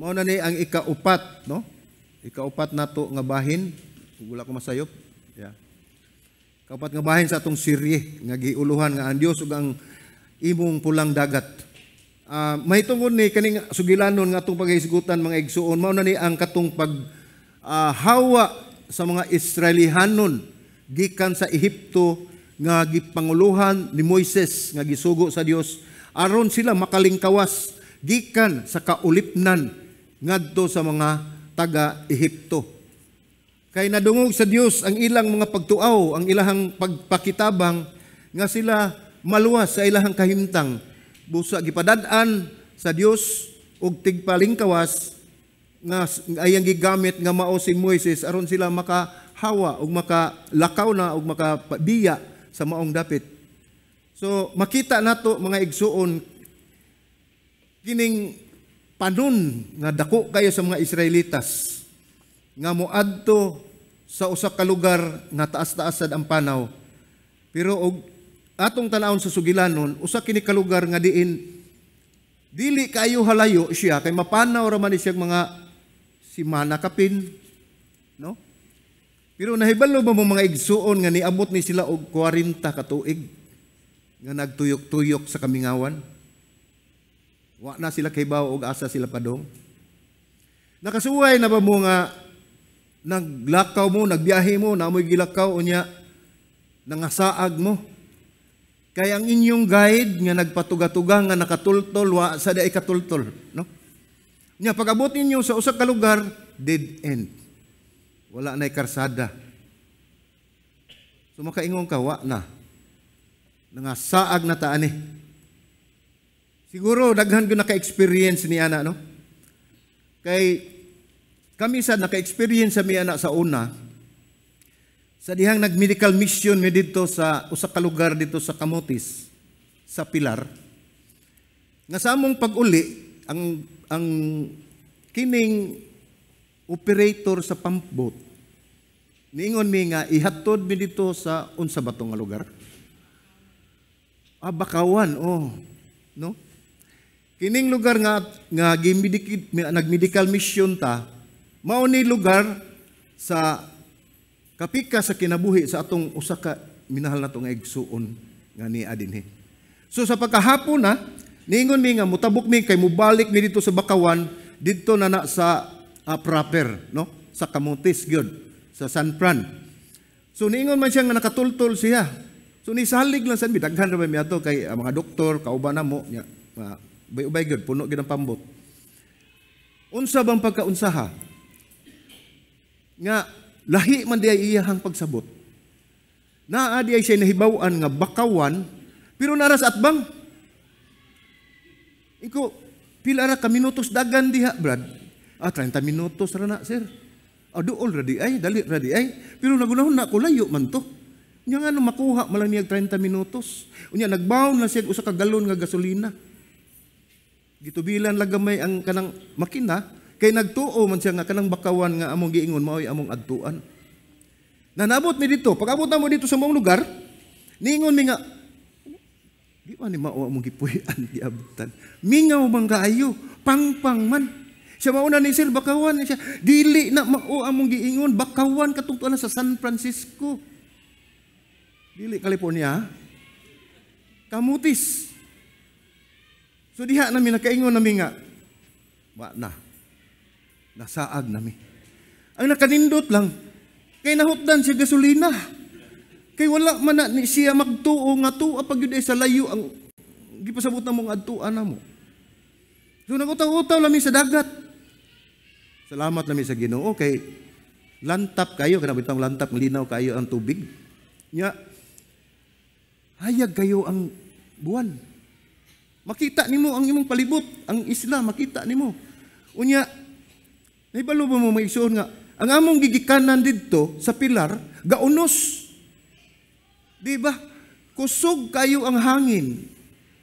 Mao na ni ang ikaupat, no? Ikaupat nato nga bahin. Wala ko masayop. Yeah. Ikaupat nga bahin sa atong serye nga giuluhan nga ang Dios ug ang imong Pulang Dagat. Mahitungod ni kaning sugilanon nga atong paghisgutan, mga igsuon, mao na ni ang katong pag hawa sa mga Israelihanon gikan sa Ehipto nga gipanguluhan ni Moises nga gisugo sa Dios aron sila makalingkawas gikan sa kaulipnan ngadto sa mga taga Ehipto. Kay nadungog sa Dios ang ilang mga pagtuaw, ang ilahang pagpakitabang nga sila maluwas sa ilahang kahimtang. Busa gipadad-an sa Dios og tigpalingkawas nga ayang gigamit nga mao si Moises aron sila makahawa ug makalakaw na ug makabiya sa maong dapit. So makita nato, mga igsuon, kining panon nga dako kayo sa mga Israelitas nga moadto sa usa ka lugar nga taas-taas sad ang panaw. Pero og atong tan-awon sa sugilanon, usa kini ka lugar nga diin dili kayo halayo siya kay mapanaw ra man ni siya mga simana kapin, no? Pero nahibalo ba mo, mga igsuon, nga niabot ni sila og 40 ka tuig nga nagtuyok-tuyok sa kamingawan? Wa na sila kahibaw og asa sila padong. Nakasuway na ba mo nga naglakaw mo, nagbiyahe mo, naa moy gilakaw, unya nangasaag mo? Kay ang inyong guide nga nagpatuga-tuga nga nakatultol, wa sa diay katultol, no? Nya pag-abot ninyo sa usa ka lugar, dead end. Wala na'y karsada. So makaingon ka, wa na. Nangasaag na ta ani. Siguro daghan ko naka-experience ni ana, no? Kay kami sa naka-experience sa mi ana sa una sa dihang nag-medical mission mi didto sa usa ka lugar dito sa Camotes, sa Pilar. Nga sa among pag-uli, ang kining operator sa pump boat niingon mi nga ihatod mi dito sa unsa ba to nga lugar? Ah, Bakawan, oh. No? Kining lugar nga nga nag-medical mission ta, mao ni lugar sa kapika sa kinabuhi sa atong usa ka minahal nato nga igsuon nga niya dinhi. So sa pagkahapon na, niingon mi nga mutabok mi kay mubalik mi dito sa Bakawan, didto na na sa proper, no? Sa Camotes gyud, sa San Fran. So niingon man siya nga nakatultol siya. So nisalig lang sa mi, daghan ra ba mi ato kay mga doktor kauban na mo nya. Ubay-ubay gyud, puno gyud ang pambot. Unsa bang pagkaunsaha? Nga lahi man diay iyahang pagsabot. Naa diay siya nahibaw-an nga Bakawan, pero nara sa atbang. Iko, pila ra ka minutos dagan diha, Brad? Ah, 30 minutos ra na, sir. Ah, duol ra di ay, dali ra di ay. Pero nagunahon na ko, layo man to. Nya nga makuha man lang niya 30 minutos. Unya nagbaon na siya usa ka galon nga gasolina. Gitubilan lang gamay ang kanang makina kay nagtuo man siya nga kanang Bakawan nga among giingon mao'y among adtuan. Nanabot mi dito, pag-abot na mo dito sa maong lugar, niingon mi nga di man ni mao among gipuy-an, giabtan. Mingaw man kaayo, pangpang man. Siya mauna ni sir, Bakawan siya. Dili na mao among giingon, Bakawan katong na sa San Francisco. Dili California. Camotes. So diha nami nakaingon nami nga wa na. Nasaag nami. Ang nakanindot lang kay nahutdan siya gasolina. Kay wala man na ni siya magtuo nga tuo pag yun ay sa layo ang gipasabot na mong adtuan na mo. So nagutaw-utaw lami sa dagat. Salamat nami sa Ginoo kay lantap kayo, kana bitang lantap linaw kayo ang tubig. Nya hayag kayo ang buwan. Makita nimo ang imong palibot, ang isla makita nimo. Unya, nahibalo ba mo, mga igsuon, nga ang among gigikanan didto sa Pilar gaunos. Di ba? Kusog kayo ang hangin.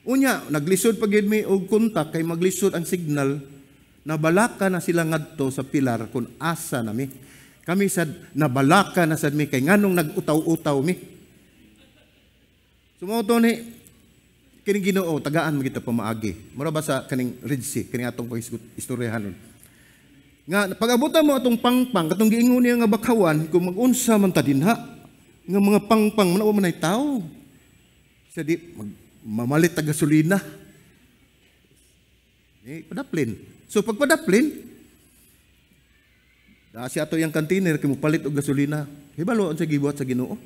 Unya, naglisod pa gyud mi og kontak kay maglisod ang signal, nabalaka na sila ngadto sa Pilar kung asa nami. Kami sad nabalaka na sad mi kay nganong nag-utaw-utaw mi. Sumao to ni kining Ginoo tagaan mo kita pamaagi. Mura ba sa kaning Red Sea, kining atong pag-istoryahanon. Nga pag-abutan mo atong pangpang katong giingon niya nga bakawan, kung mag-unsa man ta dinha nga mga pangpang man, wa man ay tao. Sa di mamalit ta gasolina. Eh, padaplin. So pagpadaplin, da siya ato yang container kay mopalit og gasolina. Hibalo unsa gibuhat sa Ginoo.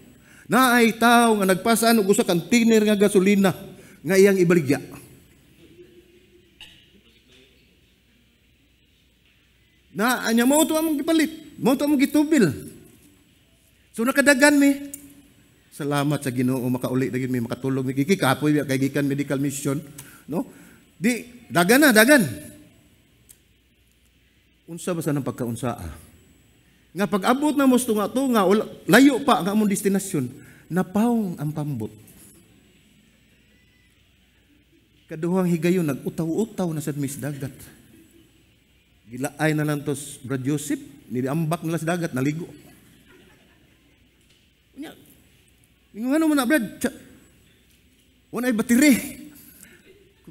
Naay tao nga nagpasan og usa container nga gasolina nga iyang ibaligya. Na anya mao to among gipalit, mao to among gitubil. So nakadagan mi. Salamat sa Ginoo, makauli na gid mi, makatulog mi, gikapoy kay gikan medical mission, no? Di dagan na dagan. Unsa ba sa nang pagkaunsaa? Nga pag-abot na mo sa tunga, layo pa ang among destinasyon, napawong ang pambot. Kaduhang higayon nag-utaw-utaw na sa mis dagat. Gilaay na lang tos Brad Joseph, niambak nila sa dagat, naligo. Unya, ingon ano man na Brad, wala ay batiri.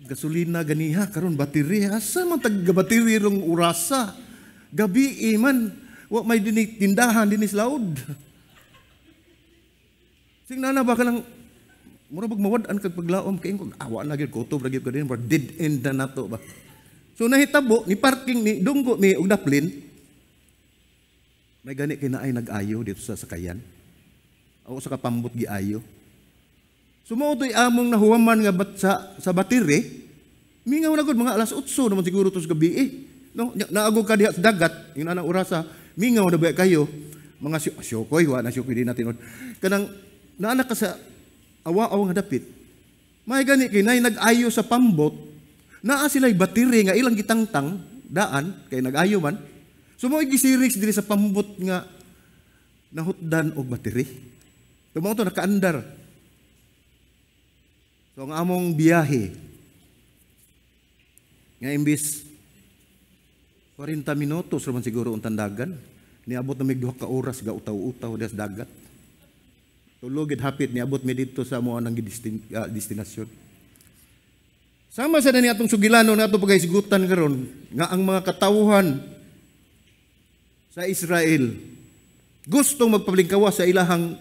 Gasolina ganiha, karon batiri, asa man taggabatiri rong urasa. Gabi man, wa may dini tindahan dinhi sa laod. Sing nana ba ka lang, mura bag mawad-an kag paglaom, kay ingkog, awa na gyud, kutob ra gyud ko din, dead end na nato ba. So nahitabo ni parking ni dunggo mi og daplin. May gani kay naay nag-ayo dito sa sakayan. Ako sa kapambot giayo. So mao to'y among nahuwaman nga bat sa batiri. Mingaw na gud mga alas 8 naman siguro to sa gabi eh. No, naagog ka diha sa dagat, yung anang orasa, mingaw na ba kayo? Mga syokoy, wa na syokoy di natin. Kanang naana ka sa awaaw nga dapit. May gani kay naay nag-ayo sa pambot. Naa sila'y batiri nga ilang gitangtang daan kay nag-ayo man. So mao gisiris diri sa pambot nga nahutdan og batiri. So mao to nakaandar. So ang among biyahe nga imbis 40 minutos raman siguro ang tandagan, niabot na mig 2 ka oras ga utaw-utaw diha sa dagat. Tulog gid hapit niabot mi didto sa amo ang destinasyon. Sama sa dani atong sugilanon nga atong paghisgutan karon nga ang mga katawhan sa Israel gustong magpablingkawa sa ilahang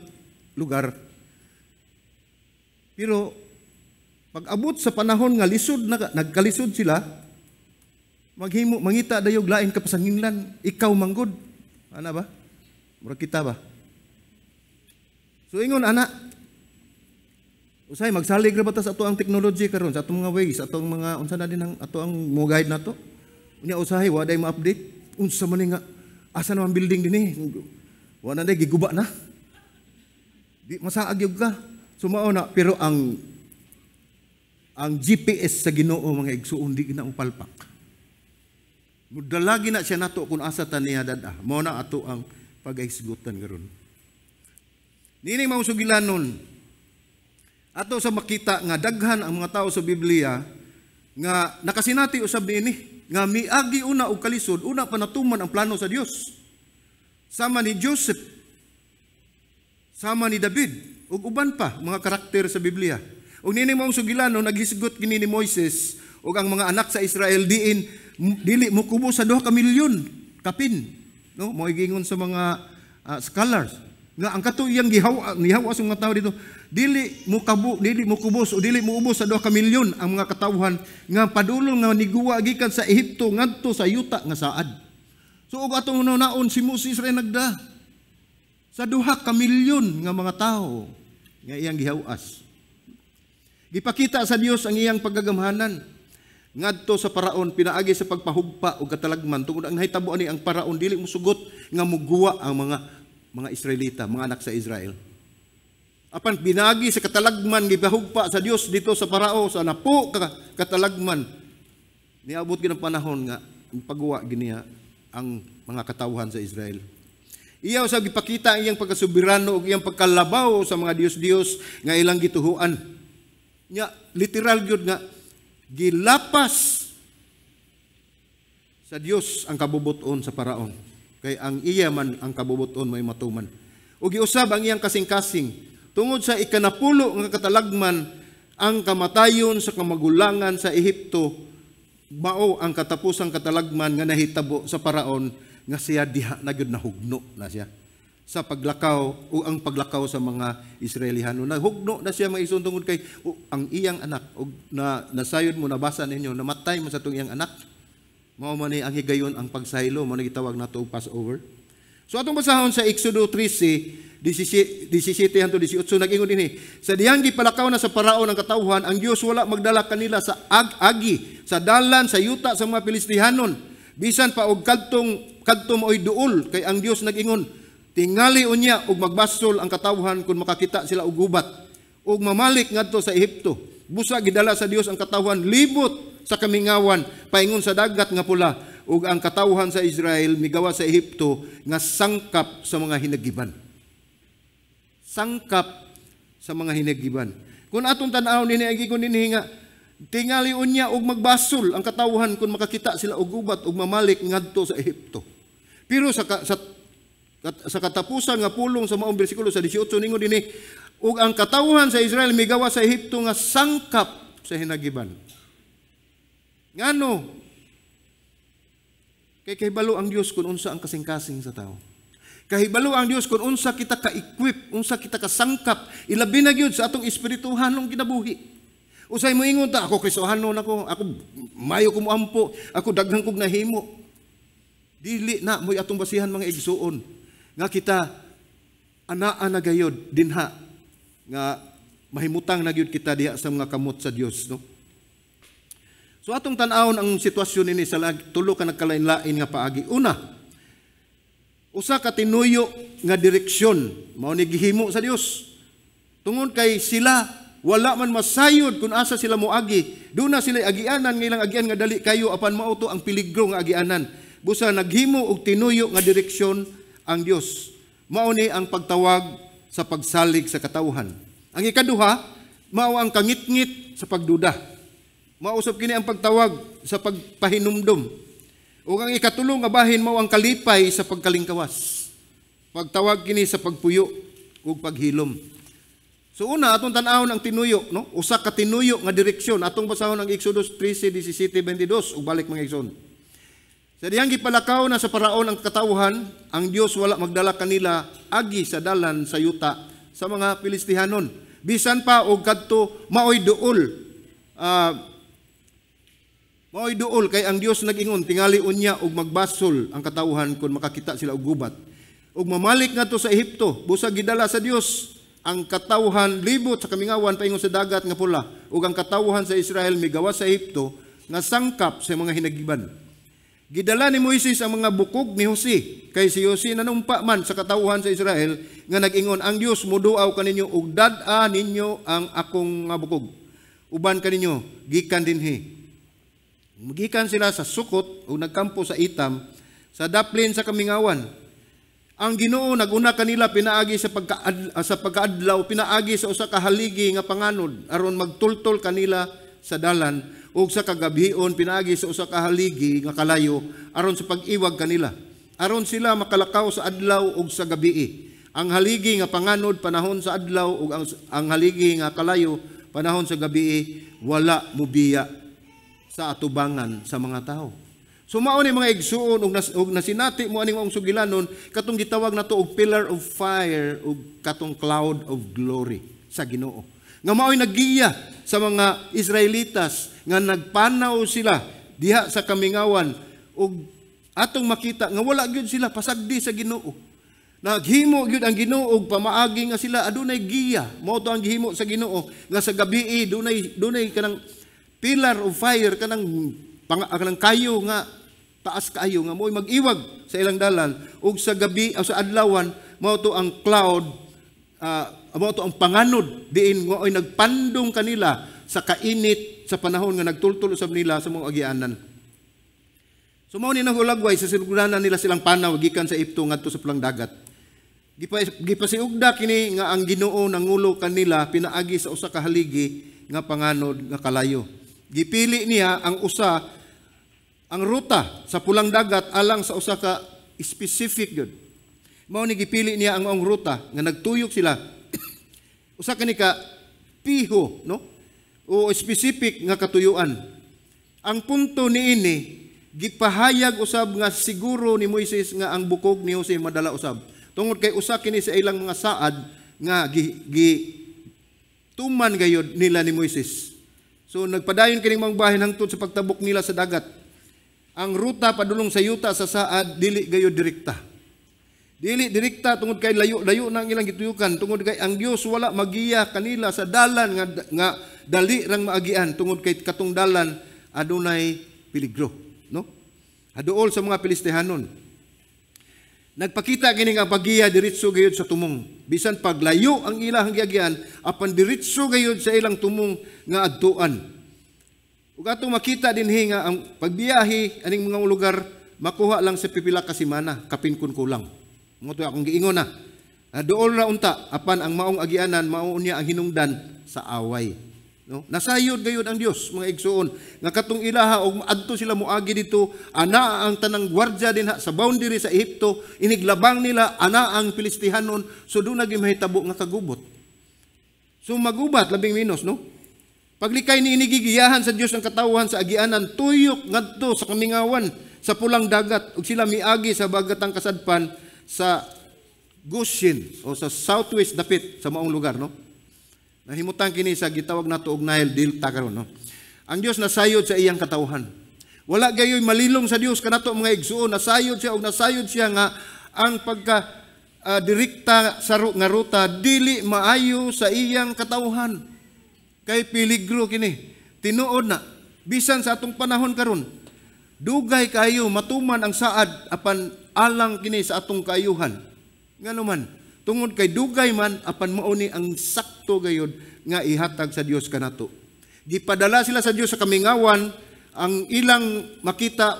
lugar. Pero pag-abot sa panahon nga lisod na nagkalisod sila, maghimo mangita dayog lain kapasanginlan, ikaw manggod. Ana ba? Murag kita ba? So ingon ana, usay magsalig ra ba ta sa ato ang technology karon, sa atong mga ways, atong mga unsa na din ang ato ang mo guide nato. Unya usahay wa day ma-update. Unsa man ni nga asa naman building dinhi? Wa na day giguba na. Di masaag gyud ka. Sumao na pero ang GPS sa Ginoo mga igsuon di na palpak. Mudalagi na siya nato kung asa ta niya dada. Mao na ato ang pagahisgutan karon. Niini mao sugilanon ato sa makita nga daghan ang mga tao sa Biblia nga nakasinati usab niini nga miagi una og kalisod, una pa natuman ang plano sa Dios. Sama ni Joseph, sama ni David ug uban pa mga karakter sa Biblia. Ug niini maong sugilano naghisgot kini ni Moises ug ang mga anak sa Israel diin dili mokubo sa 2 ka milyon kapin, no? Mao giingon sa mga scholars nga ang kato iyang gihawa sa mga tao dito, dili mo kabo, dili mo kubos o dili mo ubos sa 2 ka milyon ang mga katawhan nga padulong nga niguwa gikan sa Ehipto ngadto sa yuta nga saad. So og atong naon si Moses ra nagda sa 2 ka milyon nga mga tao nga iyang gihawas. Gipakita sa Dios ang iyang paggagamhanan ngadto sa paraon pinaagi sa pagpahugpa og katalagman tungod ang nahitabo ani ang paraon dili mosugot nga muguwa ang mga Israelita, mga anak sa Israel. Apan binagi sa katalagman gipahugpa sa Dios dito sa parao sa napo ka katalagman. Niabot gid ang panahon nga pagguwa giniya ang mga katawhan sa Israel. Iyaw sa gipakita ang iyang pagkasubirano ug iyang pagkalabaw sa mga dios-dios nga ilang gituhuan. Nya literal gyud nga gilapas sa Dios ang kabubuton sa paraon. Kay ang iya man ang kabubuton may matuman. Ug giusab ang iyang kasing-kasing tungod sa ikanapulo nga katalagman ang kamatayon sa kamagulangan sa Ehipto Mao ang katapusang katalagman nga nahitabo sa Paraon nga siya diha na gyud nahugno na siya sa paglakaw o ang paglakaw sa mga Israelihano. Nahugno na siya, mga igsoon, tungod kay o, ang iyang anak og na nasayod mo, nabasa ninyo, namatay man sa atong iyang anak. Mao man ni ang higayon ang pagsaylo, mao ni gitawag nato og Passover. So atong basahon sa Exodo 13, 17 hangtod 18, nag-ingon dinhi: "Sa dihang gipalakaw na sa Paraon ang katawhan, ang Dios wala magdala kanila sa ag-agi sa dalan sa yuta sa mga Filistihanon, bisan pa og kadtong kadto maoy duol, kay ang Dios nag-ingon, 'Tingali unya og magbasol ang katawhan kung makakita sila og gubat ug mamalik ngadto sa Ehipto.' Busa gidala sa Dios ang katawhan libot sa kamingawan paingon sa Dagat nga Pula, ug ang katawhan sa Israel migawas sa Ehipto nga sangkap sa mga hinagiban." Sangkap sa mga hinagiban. Kung atong tan-aw nini, ang gigon dinhi nga tingali unya og magbasol ang katawhan kung makakita sila og gubat ug mamalik ngadto sa Ehipto. Pero sa katapusan nga pulong sa maong bersikulo sa 18, ningon dinhi, ug ang katawhan sa Israel migawas sa Ehipto nga sangkap sa hinagiban. Ngano? Kay kahibalo ang Dios kung unsa ang kasing-kasing sa tao. Kahibalo ang Dios kung unsa kita ka-equip, unsa kita kasangkap, ilabi na gyud sa atong espirituhanong kinabuhi. Usay moingon ta, "Ako Kristohanon ako, ako mayo ko moampo, ako daghan kog nahimo." Dili na mo'y atong basihan, mga igsuon, nga kita anaa na gayod dinha nga mahimutang na gyud kita diha sa mga kamot sa Dios, no? So atong tan-awon ang sitwasyon nini sa tulo ka nagkalain-lain nga paagi. Una, usa ka tinuyo nga direksyon mao ni gihimo sa Dios. Tungod kay sila wala man masayod kung asa sila moagi. Duna sila agianan nga ilang agian nga dali kayo, apan mao to ang peligro nga agianan. Busa naghimo og tinuyo nga direksyon ang Dios. Mao ni ang pagtawag sa pagsalig sa katawhan. Ang ikaduha, mao ang kangitngit sa pagduda. Mausap kini ang pagtawag sa pagpahinumdom. Ug ang ikatulo nga bahin mao ang kalipay sa pagkalingkawas. Pagtawag kini sa pagpuyo ug paghilom. So una, atong tan-awon ang tinuyo, no? Usa ka tinuyo nga direksyon. Atong basahon ang Exodus 13, 17, 22 ug balik, mga igsoon. "Sa dihang gipalakaw na sa Paraon ang katawhan, ang Dios wala magdala kanila agi sa dalan sa yuta sa mga Filistihanon. Bisan pa og kadto maoy duol. Maoy duol kay ang Dios nag-ingon, 'Tingali unya og magbasol ang katawhan kung makakita sila og gubat ug mamalik ngadto sa Ehipto.' Busa gidala sa Dios ang katawhan libot sa kamingawan paingon sa Dagat nga Pula, ug ang katawhan sa Israel migawas sa Ehipto nga sangkap sa mga hinagiban. Gidala ni Moises ang mga bukog ni Jose, kay si Jose nanumpa man sa katawhan sa Israel nga nag-ingon, 'Ang Dios muduaw kaninyo ug dad-a ninyo ang akong nga bukog uban kaninyo gikan dinhi." Gikan sila sa Sukot ug nagkampo sa Itam sa daplin sa kamingawan. Ang Ginoo naguna kanila pinaagi sa pagkaadlaw pinaagi sa usa ka haligi nga panganod aron magtultol kanila sa dalan, ug sa kagabhion pinaagi sa usa ka haligi nga kalayo aron sa pag-iwag kanila, aron sila makalakaw sa adlaw ug sa gabii. Ang haligi nga panganod panahon sa adlaw ug ang haligi nga kalayo panahon sa gabii wala mubiya sa atubangan sa mga tao." So mao ni, mga igsuon, og nasinati mo aning maong sugilanon katong gitawag nato og pillar of fire ug katong cloud of glory sa Ginoo. Nga mao'y naggiya sa mga Israelitas nga nagpanaw sila diha sa kamingawan ug atong makita nga wala gyud sila pasagdi sa Ginoo. Naghimo gyud ang Ginoo og pamaagi nga sila adunay giya. Mao to ang gihimo sa Ginoo nga sa gabii dunay kanang pillar of fire, kanang kayo nga taas kaayo nga mo'y mag-iwag sa ilang dalan, ug sa gabi o sa adlawan mao to ang cloud, mao to ang panganod diin nga oy nagpandong kanila sa kainit sa panahon nga nagtultol usab nila sa mga agianan. So mao ni nahulagway sa sinugdanan nila silang panaw gikan sa Ehipto ngadto sa Pulang Dagat. Gipasiugda kini nga ang Ginoo nangulo kanila pinaagi sa usa ka haligi nga panganod nga kalayo. Gipili niya ang ruta sa Pulang Dagat alang sa usa ka specific gyud. Mao ni gipili niya ang maong ruta nga nagtuyok sila. Usa kani ka piho, no? O specific nga katuyuan. Ang punto niini, gipahayag usab nga siguro ni Moises nga ang bukog ni Jose madala usab. Tungod kay usa kini sa ilang mga saad nga gi tuman gayod nila ni Moises. So nagpadayon kining mga bahin hangtod sa pagtabok nila sa dagat. Ang ruta padulong sa yuta sa saad dili gayod direkta. Dili direkta tungod kay layo-layo na ang ilang gituyukan, tungod kay ang Dios wala magiya kanila sa dalan nga dali rang maagian, tungod kay katong dalan adunay peligro, no? Haduol sa mga Pilistihanon. Nagpakita kini nga paggiya diretso gayud sa tumong. Bisan paglayo ang ilang giagian, apan diretso gayud sa ilang tumong nga adtuan. Ug atong makita dinhi nga ang pagbiyahe aning mga lugar makuha lang sa pipila ka semana, kapin kun kulang. Mo to akong giingon na. Dool ra unta apan ang maong agianan mao niya ang hinungdan sa away. No? Nasayod gayud ang Dios, mga igsuon, nga katong ilaha og adto sila moagi dito, ana ang tanang gwardya dinha sa boundary sa Ehipto, iniglabang nila ana ang Pilistihanon, so doon naging mahitabo nga kagubot. So magubat labing minus, no? Paglikay ni inigigiyahan sa Dios ang katawhan sa agianan, tuyok ngadto sa kamingawan sa pulang dagat ug sila miagi sa bagatang kasadpan sa Goshen o sa southwest dapit sa maong lugar, no? Nahimutang kini sa gitawag nato og Nile Delta karon, no? Ang Dios nasayod sa iyang katawhan. Wala gayoy malilong sa Dios kanato, mga igsuon, nasayod siya og nasayod siya nga ang pagka direkta sa nga ruta dili maayo sa iyang katawhan. Kay peligro kini. Tinuod na bisan sa atong panahon karon, dugay kayo matuman ang saad apan alang kini sa atong kaayuhan. Ngano man, tungod kay dugay man apan mao ni ang sakto gayod nga ihatag sa Dios kanato. Gipadala sila sa Dios sa kamingawan, ang ilang makita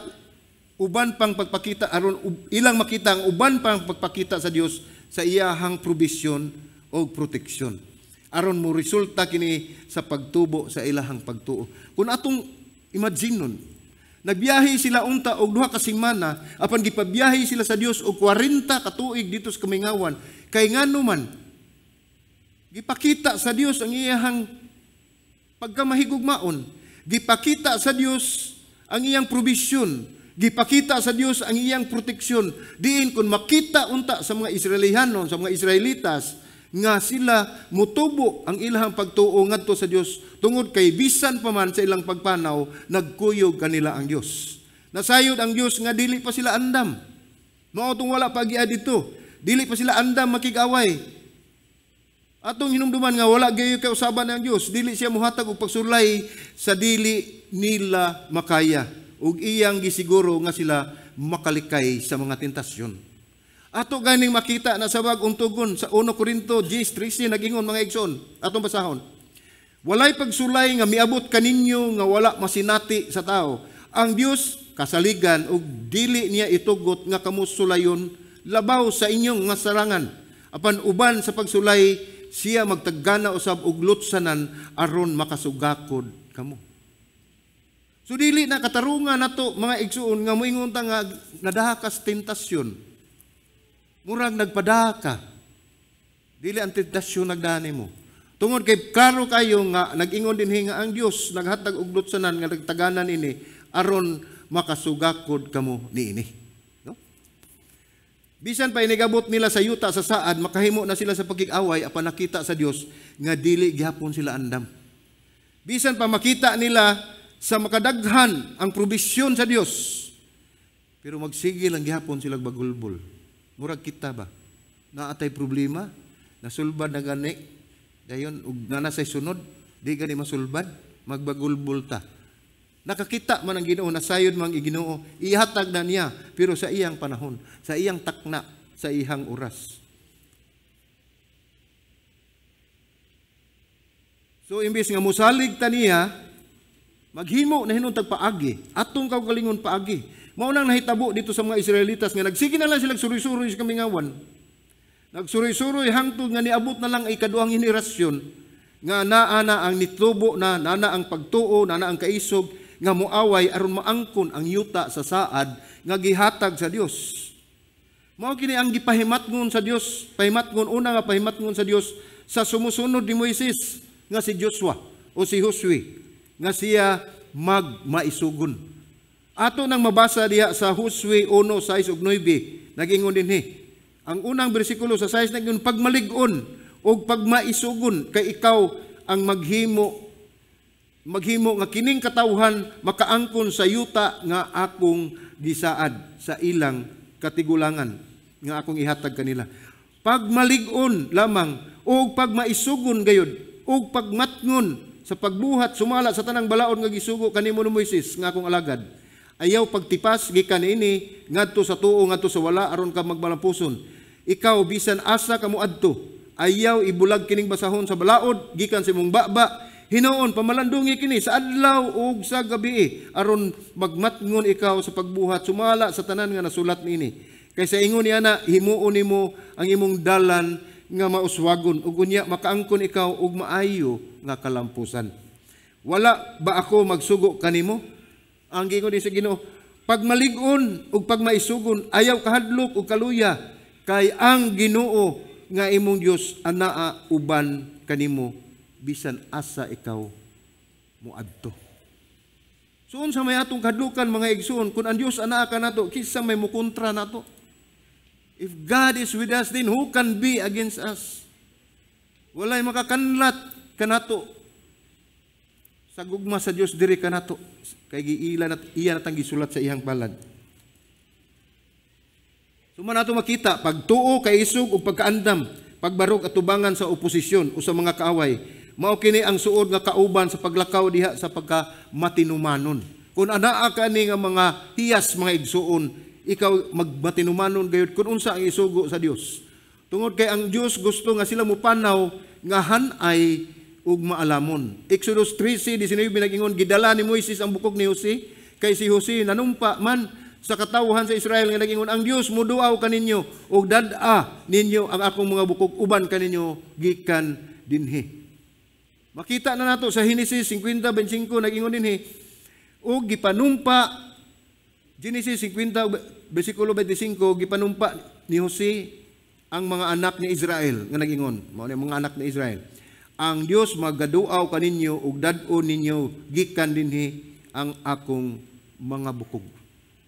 uban pang pagpakita aron ilang makita ang uban pang pagpakita sa Dios sa iyahang provision o proteksyon. Aron mo resulta kini sa pagtubo sa ilahang pagtuo. Kung atong imagine nun, nagbiyahe sila unta og 2 ka semana apan gipabiyahe sila sa Dios og 40 ka tuig dito sa kamingawan. Kay ngano man gipakita sa Dios ang iyahang pagkamahigugmaon, gipakita sa Dios ang iyang provision, gipakita sa Dios ang iyang proteksyon. Diin kun makita unta sa mga Israelihanon, sa mga Israelitas nga sila mutubo ang ilahang pagtuo ngadto sa Dios tungod kay bisan pa man sa ilang pagpanaw nagkuyog kanila ang Dios. Nasayod ang Dios nga dili pa sila andam. Mao tong wala pagiad dito. Dili pa sila andam makig-away. Atong hinumduman nga wala gayo kay usaban ang Dios, dili siya mohatag og pagsulay sa dili nila makaya ug iyang gisiguro nga sila makalikay sa mga tentasyon. Ato ganing makita na sa bag-ong tugon sa 1 Corinto 10:13 nagingon, mga igsoon, atong basahon. Walay pagsulay nga miabot kaninyo nga wala masinati sa tao. Ang Dios kasaligan ug dili niya itugot nga kamo sulayon labaw sa inyong nga sarangan. Apan uban sa pagsulay siya magtaggana usab og lutsanan aron makasugakod kamo. So dili na katarungan nato, mga igsuon, nga moingon ta nga nadaha kas tentasyon. Murag nagpadaka. Dili ang tentasyon nagdani mo. Tungod kay klaro kayo nga nag-ingon dinhi nga ang Dios naghatag og lutsanan nga nagtaganan ini aron makasugakod kamo niini. No? Bisan pa inigabot nila sa yuta sa saad, makahimo na sila sa pagkig-away apan nakita sa Dios nga dili gihapon sila andam. Bisan pa makita nila sa makadaghan ang probisyon sa Dios, pero magsige lang gihapon sila bagulbol. Murag kita ba? Naatay problema, nasulbad na gani, dayon ug na say sunod, di gani masulbad, magbagulbol ta. Nakakita man ang Ginoo, nasayod man ang Ginoo, ihatag na niya, pero sa iyang panahon, sa iyang takna, sa iyang oras. So imbes nga mosalig ta niya, maghimo na hinuon tag paagi, atong kaugalingon paagi. Mao nang nahitabo dito sa mga Israelitas nga nagsige na lang sila suroy-suroy sa kamingawan. Nagsuroy-suroy hangtod nga niabot na lang ay ikaduhang henerasyon nga naa na ang nitubo na, naa ang pagtuo, naa ang kaisog nga moaway aron maangkon ang yuta sa saad nga gihatag sa Dios. Mao kini ang gipahimatngon sa Dios, pahimatngon una nga pahimatngon sa Dios sa sumusunod ni Moises nga si Joshua o si Josue nga siya magmaisugon. Ato nang mabasa diha sa Josue 1:6 ug 9, nagingon dinhi. Ang unang bersikulo sa 6 nagingon, pagmalig-on ug pagmaisugon kay ikaw ang maghimo maghimo nga kining katawhan makaangkon sa yuta nga akong gisaad sa ilang katigulangan nga akong ihatag kanila. Pagmalig-on lamang ug pagmaisugon gayud ug pagmatngon sa pagbuhat sumala sa tanang balaod nga gisugo kanimo ni Moises nga akong alagad. Ayaw pagtipas gikan niini ngadto sa tuo, ngadto sa wala, aron ka magmalampuson. Ikaw, bisan asa ka moadto, ayaw ibulag kining basahon sa balaod gikan sa imong baba. Hinuon pamalandungi kini sa adlaw ug sa gabii aron magmatngon ikaw sa pagbuhat sumala sa tanan nga nasulat niini. Kay sa ingon niya na himuon nimo ang imong dalan nga mauswagon ug unya makaangkon ikaw og maayo nga kalampusan. Wala ba ako magsugo kanimo? Ang giingon ni sa Ginoo, pagmalig-on ug pagmaisugon, ayaw kahadlok ug kaluya, kay ang Ginoo nga imong Dios anaa uban kanimo bisan asa ikaw moadto. So unsa may atong kahadlukan, mga igsoon, kung ang Dios anaa kanato, kinsa may mukontra nato? If God is with us, then who can be against us? Walay makakanlat kanato sa gugma sa Dios diri kanato, kay giila nat iya natang gisulat sa iyang palad. So man nato makita pagtuo, kaisog ug pagkaandam, pagbarog atubangan sa oposisyon o sa mga kaaway. Mao kini ang suod nga kauban sa paglakaw diha sa pagka matinumanon. Kung anaa ka ni nga mga hiyas, mga igsuon, ikaw magmatinumanon gayud kung unsa ang isugo sa Dios. Tungod kay ang Dios gusto nga sila mupanaw nga hanay ug maalamon. Exodus 13:19 nag-ingon, gidala ni Moises ang bukog ni Jose, kay si Jose nanumpa man sa katawhan sa Israel nga nag-ingon, ang Dios muduaw kaninyo ug dad-a ninyo ang akong mga bukog uban kaninyo gikan dinhi. Makita na nato sa Genesis 50:25 nag-ingon dinhi, ug gipanumpa, Genesis 50 versikulo 25, gipanumpa ni Jose ang mga anak ni Israel nga nag-ingon, mao ni mga anak ni Israel, ang Dios magaduaw kaninyo ug dad-on ninyo gikan dinhi ang akong mga bukog.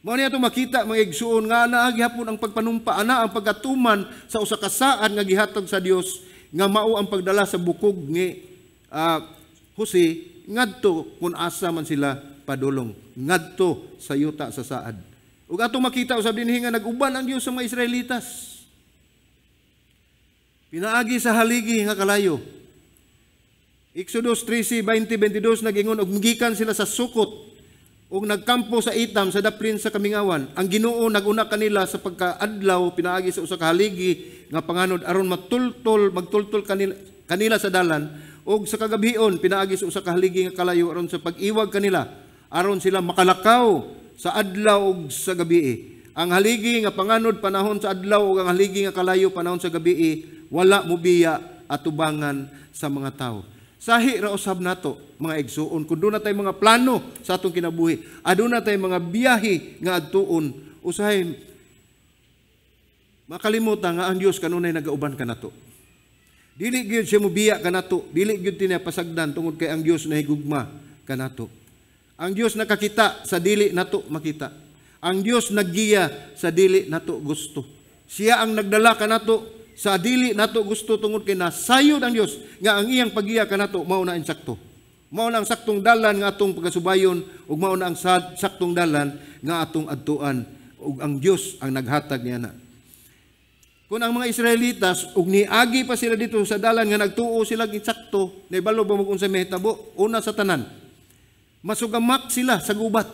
Mao ni ato makita, mga igsuon, nga naa gihapon ang pagpanumpa, ana ang pagkatuman sa usa ka saad nga gihatag sa Dios nga mao ang pagdala sa bukog ni Jose ngadto kung asa man sila padulong ngadto sa yuta sa saad. Ug atong makita usab dinhi nga nag-uban ang Dios sa mga Israelitas pinaagi sa haligi nga kalayo. Exodus 13:20-22 nag-ingon, og gikan sila sa Sukot ug nagkampo sa Itam sa daplin sa kamingawan. Ang Ginoo naguna kanila sa pagkaadlaw pinaagi sa usa ka haligi nga panganod aron matultol magtultol kanila sa dalan, ug sa kagabhion pinaagi sa usa ka haligi nga kalayo aron sa pag-iwag kanila aron sila makalakaw sa adlaw ug sa gabii. Ang haligi nga panganod panahon sa adlaw ug ang haligi nga kalayo panahon sa gabii wala mobiya atubangan sa mga tawo. Sahi ra usab nato, mga igsuon, kung doon na tayo mga plano sa atong kinabuhi, aduna tay mga biyahe nga adtuon, usahay makalimutan nga ang Dios kanunay nagauban kanato. Dili gyud siya mobiya kanato, dili gyud tinya pasagdan tungod kay ang Dios nahigugma kanato. Ang Dios nakakita sa dili nato makita. Ang Dios naggiya sa dili nato gusto. Siya ang nagdala kanato sa dili nato gusto tungod kay nasayod ang Dios nga ang iyang paggiya kanato mao na insakto. Mao na ang saktong dalan nga atong pagasubayon ug mao na ang saktong dalan nga atong adtuan, ug ang Dios ang naghatag niya na. Kung ang mga Israelitas ug niagi pa sila dito sa dalan nga nagtuo sila insakto, naibalo ba mo kung unsa mahitabo? Una sa tanan, masugamak sila sa gubat.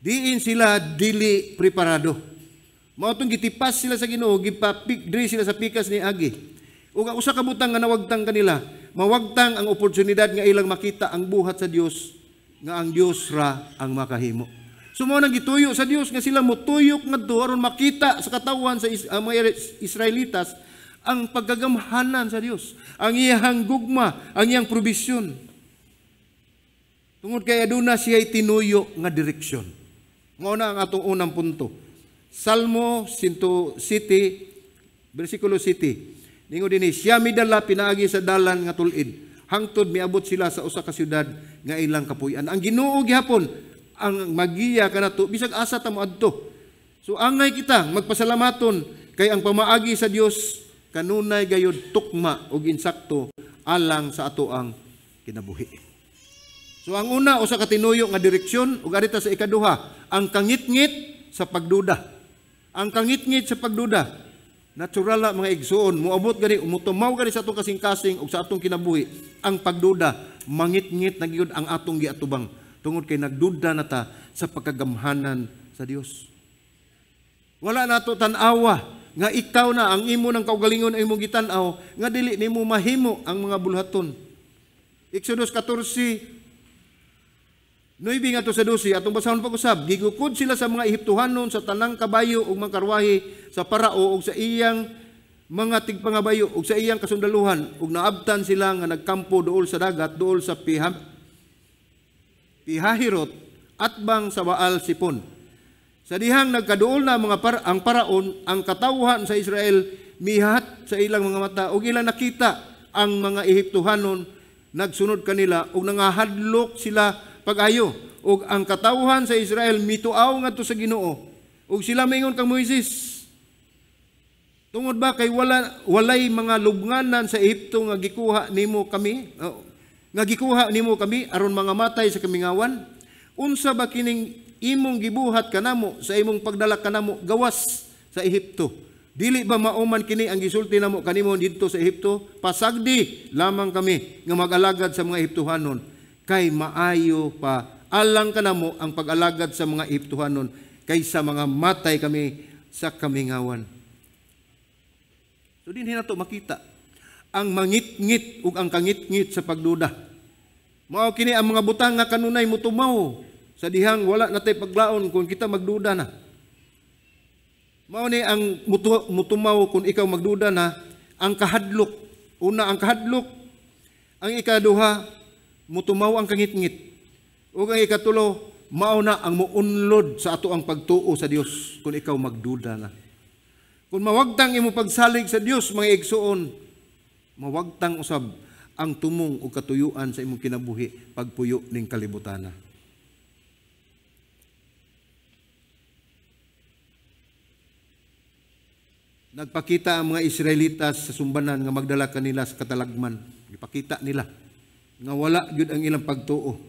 Diin sila dili preparado. Mao tong gitipas sila sa Ginoo, gipapik diri sila sa pikas ni agi. Ug ang usa ka butang nga nawagtang kanila, mawagtang ang oportunidad nga ilang makita ang buhat sa Dios, nga ang Dios ra ang makahimo. So mao nang gituyo sa Dios nga sila motuyok ngadto aron makita sa katawhan sa mga Israelitas ang pagkagamhanan sa Dios, ang iyang gugma, ang iyang probisyon. Tungod kay aduna siya tinuyo nga direksyon. Mao na ang atong unang punto. Salmo 107, versikulo 7. Ningo dinhi, siya midala pinaagi sa dalan nga tulid. hangtod miabot sila sa usa ka syudad nga ilang kapuy-an. Ang Ginoo gihapon ang magiya kanato bisag asa ta moadto. So angay kita magpasalamaton kay ang pamaagi sa Dios kanunay gayud tukma ug insakto alang sa ato ang kinabuhi. So ang una usa ka tinuyo nga direksyon, ug adita sa ikaduha, ang kangitngit sa pagduda. Ang kangitngit sa pagduda. Natural la mga igsuon, moabot gani, mutumaw gani sa atong kasing-kasing ug sa atong kinabuhi ang pagduda, mangitngit na gyud ang atong giatubang tungod kay nagduda na ta sa pagkagamhanan sa Dios. Wala nato tan-awa nga ikaw na ang imo ng kaugalingon ang imong gitan-aw nga dili nimo mahimo ang mga bulhaton. Exodus 14:9 ngadto sa 12, atong basahon pag-usab, gigukod sila sa mga Ehiptohanon sa tanang kabayo ug mga karwahe sa parao ug sa iyang mga tigpangabayo ug sa iyang kasundaluhan, ug naabtan sila nga nagkampo duol sa dagat, duol sa Pihahirot atbang sa Baal Sipon. Sa dihang nagkaduol na mga ang paraon, ang katawhan sa Israel mihat sa ilang mga mata ug ilang nakita ang mga Ehiptohanon nagsunod kanila ug nangahadlok sila pag-ayo, ug ang katawhan sa Israel mituaw ngadto sa Ginoo ug sila mingon kang Moises, tungod ba kay walay mga lubnganan sa Ehipto nga gikuha nimo kami, nga gikuha nimo kami aron mga matay sa kamingawan? Unsa ba kining imong gibuhat kanamo sa imong pagdala kanamo gawas sa Ehipto? Dili ba mauman kini ang gisulti namo kanimo didto sa Ehipto? Pasagdi lamang kami nga mag-alagad sa mga Ehiptohanon, kay maayo pa alang kanamo ang pag-alagad sa mga Ehiptohanon kaysa mga matay kami sa kamingawan. So dinhi nato makita ang mangitngit ug ang kangitngit sa pagduda. Mao kini ang mga butang nga kanunay motumaw sa dihang wala natay paglaon kung kita magduda na. Mao ni ang mutumaw kung ikaw magduda na, ang kahadlok. Una, ang kahadlok. Ang ikaduha, mutumaw ang kangitngit. Ug ang ikatulo, mao na ang muunlod sa ato ang pagtuo sa Dios kung ikaw magduda na. Kung mawagtang imo pagsalig sa Dios, mga igsuon, mawagtang usab ang tumong ug katuyuan sa imong kinabuhi pagpuyo ning kalibutana. Nagpakita ang mga Israelitas sa sumbanan nga magdala kanila sa katalagman. Ipakita nila nga wala gyud ang ilang pagtuo.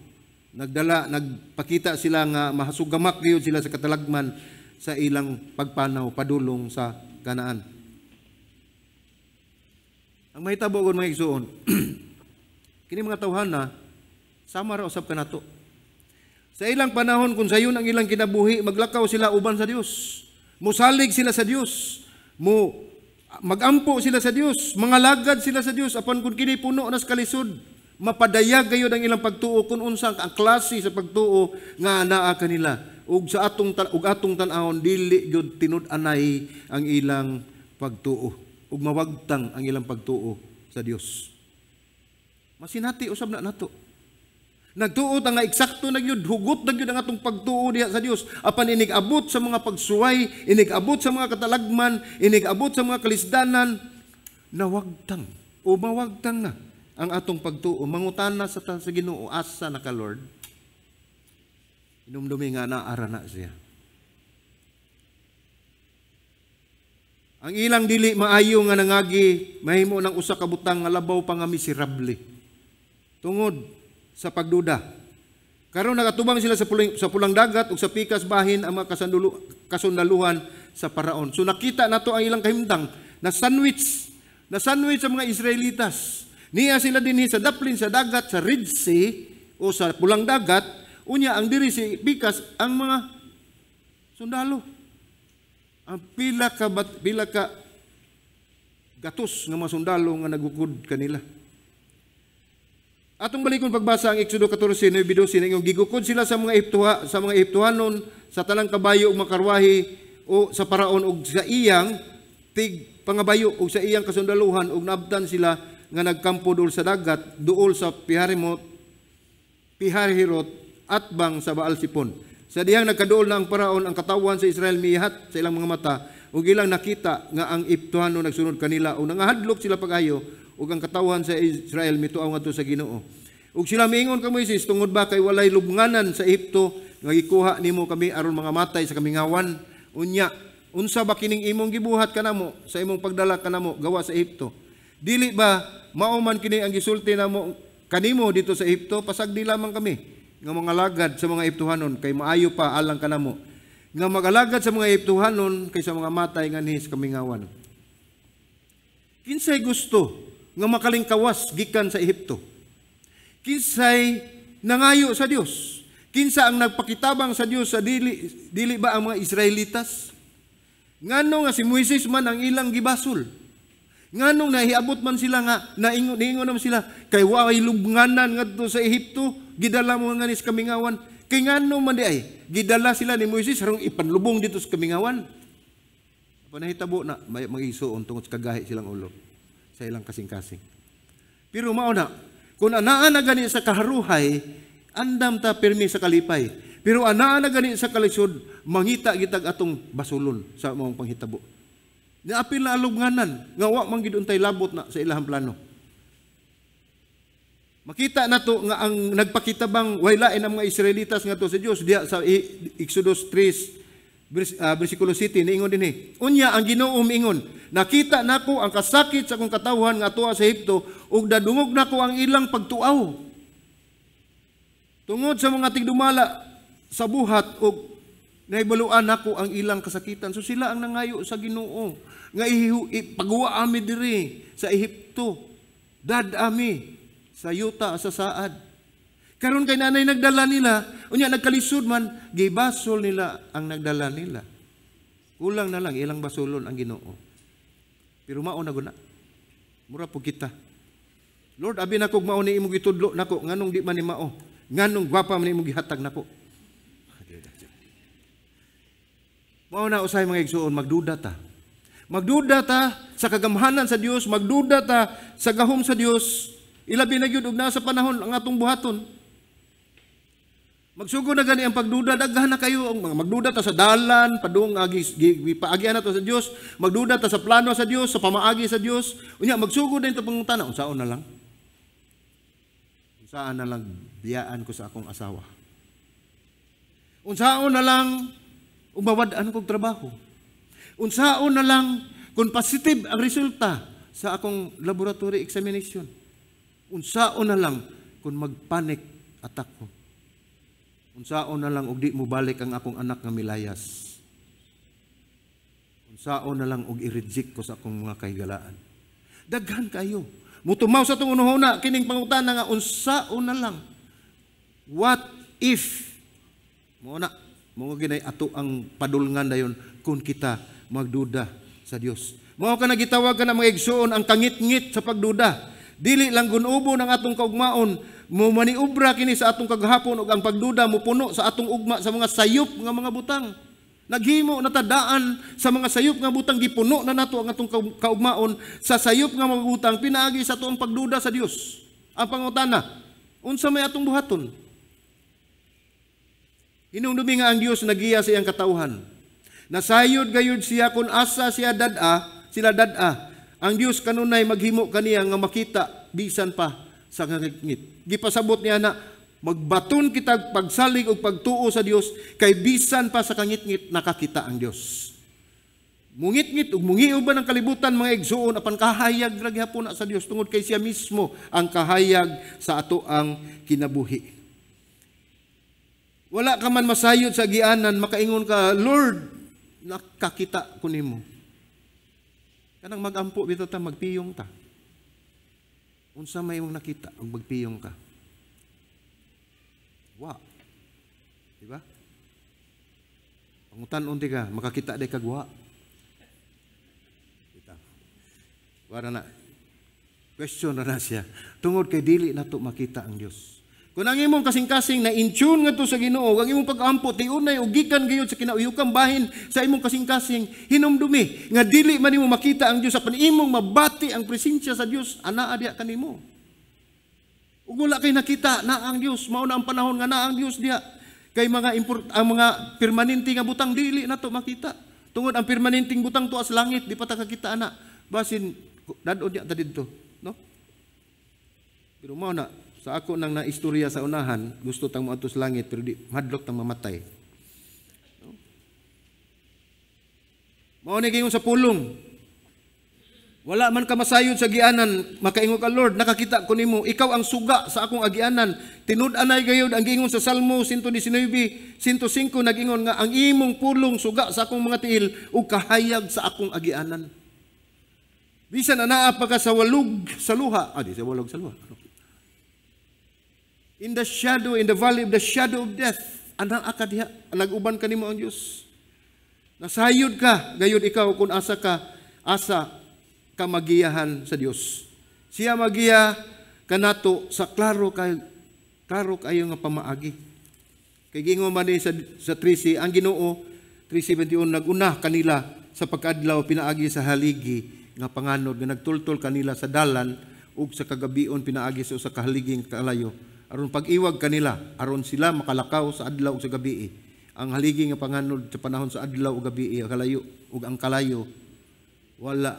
Nagpakita sila nga mahasugamak gyud sila sa katalagman sa ilang pagpanaw padulong sa Kanaan. Ang mahitabo gon mga igsuon, kini mga tawhana sama ra usab kanato. Sa ilang panahon kung sayon ang ilang kinabuhi, maglakaw sila uban sa Dios. Musalig sila sa Dios. Mo magampo sila sa Dios, mangalagad sila sa Dios apan kun kini puno nas kalisod, mapadayag gayud ang ilang pagtuo kun unsa ang klase sa pagtuo nga naa kanila. Ug sa atong ug atong tan-awon dili gyud tinud-anay ang ilang pagtuo ug mawagtang ang ilang pagtuo sa Dios. Masinati usab na nato. Nagtuo ta nga eksakto na gyud, hugot na gyud ang atong pagtuo diha sa Dios. Apan inig-abot sa mga pagsuway, inig-abot sa mga katalagman, inig-abot sa mga kalisdanan, nawagtang o mawagtang na ang atong pagtuo. Mangutana sa Ginoo, asa na ka, Lord? Inumdumi nga naara na siya. Ang ilang dili maayo nga nangagi, mahimo ng usa ka butang nga labaw pa nga miserable tungod sa pagduda. Karon nagatubang sila sa pulang dagat ug sa pikas bahin ang mga kasundaluhan sa paraon. So nakita nato ang ilang kahimtang na sandwich sa mga Israelitas. Niya sila dinhi sa daplin sa dagat sa Red Sea o sa pulang dagat, unya ang diri si pikas ang mga sundalo. Ang pila ka gatos nga mga sundalo nga nagukod kanila. Atong balikon pagbasa ang Exodo 14:9-12, ingon gigukod sila sa mga Ehiptoha, sa mga Ehiptohanon, sa tanang kabayo ug mga karwahe o sa paraon ug sa iyang tig pangabayo ug sa iyang kasundaluhan, ug naabtan sila nga nagkampo duol sa dagat, duol sa Piharhirot atbang sa Baal Sipon. Sa dihang nagkaduol na ang paraon, ang katawan sa Israel mihat sa ilang mga mata ug ilang nakita nga ang Ehiptohanon nagsunod kanila ug nangahadlok sila pag-ayo Ug ang katawhan sa Israel mituaw ngadto sa Ginoo. Ug sila miingon kang Moises, "Tungod ba kay walay lubnganan sa Ehipto nga gikuha nimo kami aron mga matay sa kamingawan? Unya, unsa ba kining imong gibuhat kanamo sa imong pagdala kanamo gawa sa Ehipto? Dili ba mao man kini ang gisulti namo kanimo didto sa Ehipto, 'Pasagdi lamang kami nga mga alagad sa mga Ehiptohanon, kay maayo pa alang kanamo nga mag-alagad sa mga Ehiptohanon kaysa mga matay nganhi sa kamingawan'?" Kinsay gusto nga makalingkawas gikan sa Ehipto? Kinsay nangayo sa Dios? Kinsa ang nagpakitabang sa Dios sa dili dili ba ang mga Israelitas? Ngano nga si Moises man ang ilang gibasol? Nganong nahiabot man sila nga naingon niingon naman sila kay way lubnganan ngadto sa Ehipto, gidala mo nga sa kamingawan? Kay ngano man di ay gidala sila ni Moises aron ipanlubong didto sa kamingawan? Panahitabo na may magisuon tungod sa kagahi silang ulo sa ilang kasing-kasing. Pero mao na, kung anaa na gani sa kaharuhay, andam ta pirmi sa kalipay. Pero anaa na gani sa kalisod, mangita gitag atong basulon sa maong panghitabo. Niapil na alubnganan, nga wa man gid untay labot na sa ilahang plano. Makita nato nga ang nagpakitabang way lain ang mga Israelitas ngadto sa Dios diha sa Exodus 3 versikulo 7. Niingon dinhi, "Unya ang Ginoo miingon, 'Nakita nako ang kasakit sa akong katawhan nga atuwa sa Ehipto ug nadungog nako ang ilang pagtuaw tungod sa mga tigdumala sa buhat ug nahibaluan nako ang ilang kasakitan.'" So sila ang nangayo sa Ginoo nga ipaguwa ami diri sa Ehipto. Dad ami sa yuta sa saad. Karon kay nanay nagdala nila, unya nagkalisod man, gibasol nila ang nagdala nila. Kulang na lang ilang basolon ang Ginoo. Pero mao na guna. Mura po kita. "Lord, abi nako mao ni imong gitudlo nako, nganong di man ni mao? Nganong gwapa man imong gihatag nako?" Mao na usahay, mga igsuon, magduda ta. Magduda ta sa kagamhanan sa Dios, magduda ta sa gahom sa Dios. Ilabi na gyud og nasa panahon ang atong buhaton. Magsugod na gani ang pagduda, daghan na kayo ang mga magduda ta sa dalan, padung agi paagian nato sa Dios, magduda ta sa plano sa Dios, sa pamaagi sa Dios. Unya magsugod na ito pangutana, unsaon na lang? Unsaan na lang biyaan ko sa akong asawa? Unsaon na lang umawad-an kog trabaho? Unsaon na lang kung positive ang resulta sa akong laboratory examination? Unsaon na lang kung magpanic attack ko? Unsaon na lang og di mo balik ang akong anak nga milayas? Unsaon na lang og i-reject ko sa akong mga kahigalaan?" Daghan kayo. Mutumaw sa atong unuhuna kining pangutana nga unsaon na lang. What if? Mao na, mao ginay ato ang padulngan dayon kung kita magduda sa Dios. Mao ka nagitawag ka na, mga igsuon, ang kangitngit sa pagduda. Dili lang gunubo ng atong kaugmaon, mo maniubra kini sa atong kagahapon ug ang pagduda mo puno sa atong ugma sa mga sayop nga mga butang. Naghimo na tadaan sa mga sayop nga butang, gipuno na nato ang atong kaugmaon sa sayop nga mga butang pinaagi sa atong pagduda sa Dios. Ang pangutana, unsa may atong buhaton? Hinumdumi nga ang Dios nagiya sa iyang katawhan. Nasayod gayud siya kung asa siya dad-a, sila dad-a. Ang Dios kanunay maghimo kaniya nga makita bisan pa sa ngangit. Gipasabot niya na magbaton kita pagsalig og pagtuo sa Dios kay bisan pa sa kangitngit nakakita ang Dios. Mungitngit ug mungiuban ang kalibutan, mga igsuon, apan kahayag ra gihapon na sa Dios tungod kay siya mismo ang kahayag sa ato ang kinabuhi. Wala ka man masayod sa agianan, makaingon ka, "Lord, nakakita ko nimo." Kanang magampo bitaw ta, magpiyong ta. Unsa may imong nakita ug magpiyong ka? Wa. Di ba? Pangutan-on ka, makakita di kag wa. Kita. Wala na. Question na na siya. Tungod kay dili nato makita ang Dios. Kung ang imong kasing-kasing na in tune ngadto sa Ginoo, ang imong pag-ampo tiunay og gikan gayud sa kinauyukang bahin sa imong kasing-kasing, hinumdumi nga dili man nimo makita ang Dios apan imong mabati ang presensya sa Dios anaa diha kanimo. Ug wala kay nakita na ang Dios, mao na ang panahon nga naa ang Dios diha. Kay mga import, ang mga permanente nga butang dili nato makita. Tungod ang permanenteng butang tuas langit, di pa ta kakita ana. Basin dadon niya ta didto, no? Pero mao na, sa ako nang naistorya sa unahan, gusto tang moadto sa langit pero di mahadlok tang mamatay. No? Mao ni giingon sa pulong. Wala man ka masayod sa agianan, makaingon ka, "Lord, nakakita ko nimo, ikaw ang suga sa akong agianan." Tinud-anay gayud ang giingon sa Salmo 119, 105, nagingon nga ang imong pulong suga sa akong mga tiil ug kahayag sa akong agianan. Bisan anaa pa ka sa walog sa luha, di sa walog sa luha. In the shadow, in the valley of the shadow of death, anaa ka diha, nag-uban kanimo ang Dios. Nasayod ka, gayud ikaw kung asa ka magiyahan sa Dios. Siya magiya kanato sa klaro kayo nga pamaagi. Kay gingon man ni sa 13 ang Ginoo 13:21 naguna kanila sa pagkaadlaw pinaagi sa haligi nga panganod nga nagtultol kanila sa dalan ug sa kagabion pinaagi sa usa ka haliging kalayo aron pag-iwag kanila, aron sila makalakaw sa adlaw ug sa gabi. Ang haligi nga panganod sa panahon sa adlaw ug gabi, ang kalayo ug ang kalayo wala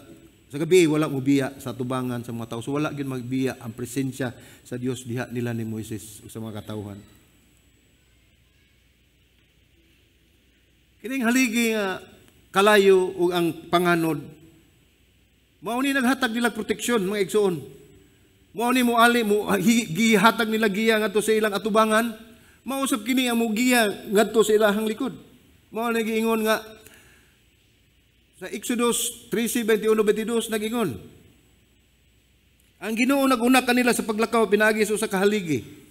sa gabi, wala mobiya sa tubangan sa mga tao. So wala gyud magbiya ang presensya sa Dios diha nila ni Moises ug sa mga katawhan. Kining haligi nga kalayo ug ang panganod mao ni naghatag nila proteksyon, mga igsoon. Mao ni moali mo gihatag nila giya ngadto sa ilang atubangan, mao usab kini ang mogiya ngadto sa ilahang likod. Mao ni giingon nga sa Exodus 13:21-22 nagingon, ang Ginoo naguna kanila sa paglakaw pinaagi sa usa ka haligi.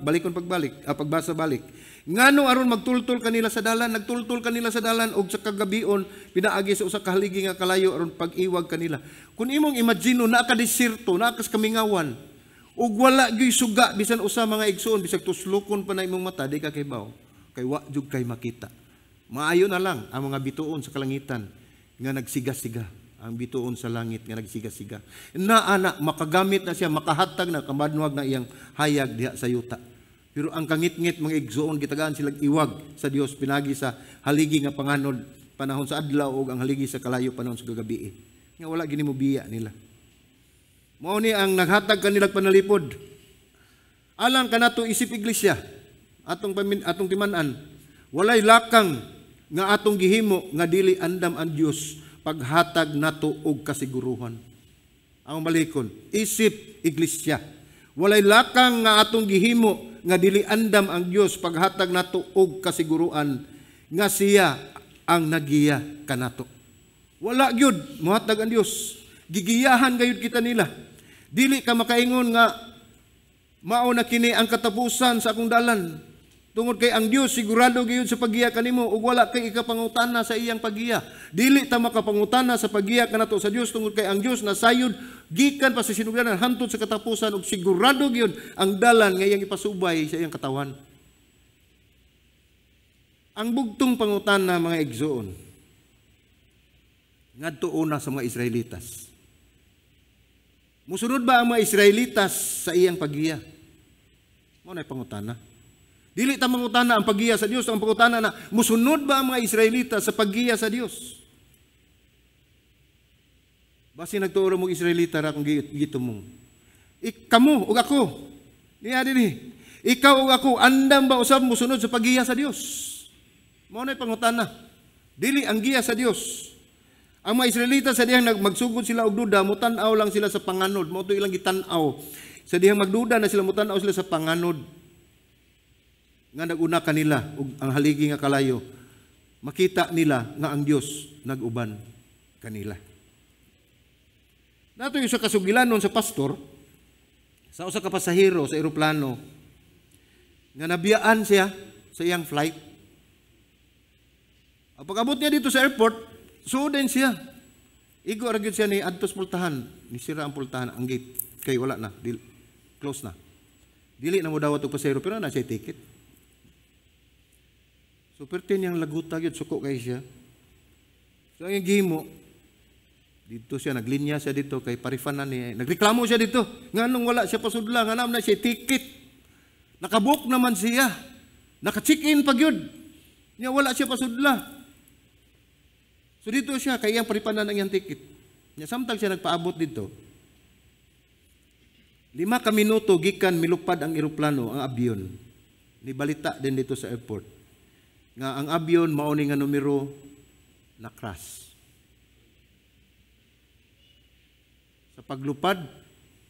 Balikon pagbalik, pagbasa balik. Ngano aron magtultol kanila sa dalan, nagtultol kanila sa dalan og sa kagabion pinaagi sa usa ka haligi nga kalayo aron pag-iwag kanila. Kung imong imagine naa ka desierto, naa ka sa kamingawan, ug wala gyud suga bisan usa, mga igsoon, bisag tuslokon pa na imong mata, di ka kibaw kay wa jud kay makita. Maayo na lang ang mga bituon sa kalangitan nga nagsiga-siga, ang bituon sa langit nga nagsiga-siga. Naa na makagamit na siya, makahatag na kamadnuag na iyang hayag diha sa yuta. Pero ang kangitngit, mga igsoon, gitagaan sila iwag sa Dios pinagi sa haligi nga panganod panahon sa adlaw ug ang haligi sa kalayo panahon sa gabi. Nga wala gini mo biya nila. Mao ni ang naghatag kanila panalipod. Alang kanato isip iglesia, atong timan-an, walay lakang nga atong gihimo nga dili andam ang Dios paghatag nato og kasiguruhan. Ang balikon, isip iglesia, walay lakang nga atong gihimo nga dili andam ang Dios paghatag nato og kasiguruan nga siya ang nagiya kanato. Wala gyud mohatag ang Dios. Gigiyahan gayud kita nila. Dili ka makaingon nga mao na kini ang katapusan sa akong dalan. Tungod kay ang Dios sigurado gyud sa paggiya kanimo ug wala kay ikapangutana sa iyang paggiya. Dili ta makapangutana sa paggiya kanato sa Dios tungod kay ang Dios nasayod gikan pa sa sinugdanan hantod sa katapusan ug sigurado gyud ang dalan nga iyang ipasubay sa iyang katawan. Ang bugtong pangutana, mga igsoon, ngadto una sa mga Israelitas. Musunod ba ang mga Israelitas sa iyang paggiya? Mao na pangutana. Dili ta mangutana ang paggiya sa Dios, ang pangutana na musunod ba ang mga Israelita sa paggiya sa Dios? Basi nagtuo mo Israelita ra kung gitumong. Ikamo ug ako. Niya dinhi. Ikaw ug ako andam ba usab musunod sa paggiya sa Dios? Mao na pangutana. Dili ang giya sa Dios. Ang mga Israelita sa dihang magsugod sila og duda, mutan-aw lang sila sa panganod. Mao to ilang gitan-aw. Sa dihang magduda na sila, mutan-aw sila sa panganod nga naguna kanila ug ang haligi nga kalayo. Makita nila nga ang Dios nag-uban kanila. Nato yung sa kasugilanon sa pastor sa usa ka pasahero sa eroplano nga nabiyaan siya sa iyang flight. Ang pag-abot niya dito sa airport, suod siya. Igo ra gyud siya ni adtos pultahan, ni sira ang pultahan ang gate kay wala na, close na. Dili na mo dawat og pasahero pero na siya ticket. So perti niyang laguta gyud, suko kay siya. So ang gihimo dito siya, naglinya siya dito kay parifanan niya. Nagreklamo siya dito nganong wala siya pasudla, nganam na siya ticket. Nakabook naman siya. Naka-check-in pa gyud. Nya wala siya pasudla. So dito siya kay iyang paripanan ang iyang ticket. Nya samtang siya nagpaabot dito, 5 ka minuto gikan milupad ang eroplano, ang abyon. Nibalita din dito sa airport nga ang abyon mao ni nga numero na crash. Sa paglupad,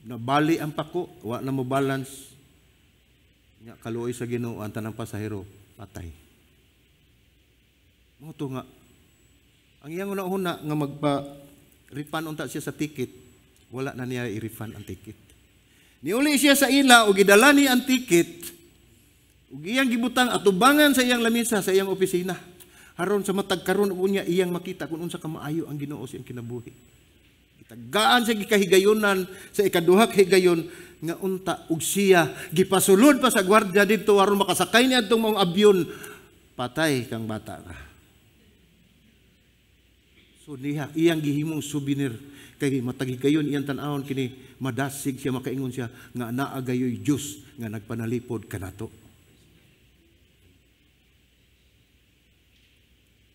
nabali ang pako, wa na mo balance. Nya kaluoy sa Ginoo ang tanang pasahero patay. Mao to nga ang iyang una-una nga magpa-refund unta siya sa ticket, wala na niya i-refund ang ticket. Niuli siya sa ila og gidala ni ang ticket ug iyang gibutang atubangan sa iyang lamisa sa iyang opisina. Aron sa matag karon unya iyang makita kung unsa ka maayo ang Ginoo sa iyang kinabuhi. Gitagaan siya gikahigayonan sa ikaduha ka higayon nga unta og siya gipasulod pa sa gwardiya didto aron makasakay niya adtong maong abyon. Patay kang bata ka. So niya iyang gihimong souvenir kay matag higayon iyang tan-awon kini madasig siya, makaingon siya nga naa gayoy Dios nga nagpanalipod kanato.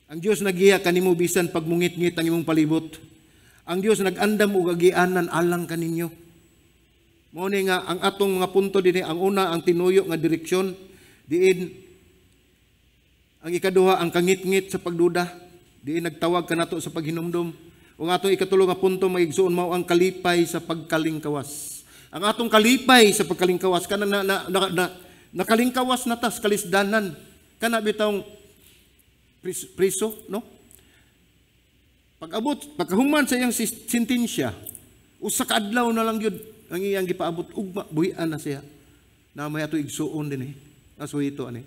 Ang Dios nagiya kanimo bisan pagmungit-ngit ang imong palibot. Ang Dios nag-andam og agianan alang kaninyo. Mao ni nga ang atong mga punto dinhi, ang una ang tinuyo nga direksyon diin, ang ikaduha ang kangitngit sa pagduda diin nagtawag kanato sa paghinumdom. Ug atong ikatulo nga punto maigsuon mao ang kalipay sa pagkalingkawas. Ang atong kalipay sa pagkalingkawas kanang nakalingkawas na tas kalisdanan kana bitawng priso, no? Pag-abot, pagkahuman sa iyang sentensya, usa ka adlaw na lang gyud ang iyang gipaabot, ugma buhian na siya. Na may ato igsuon din eh. Asuhito ani.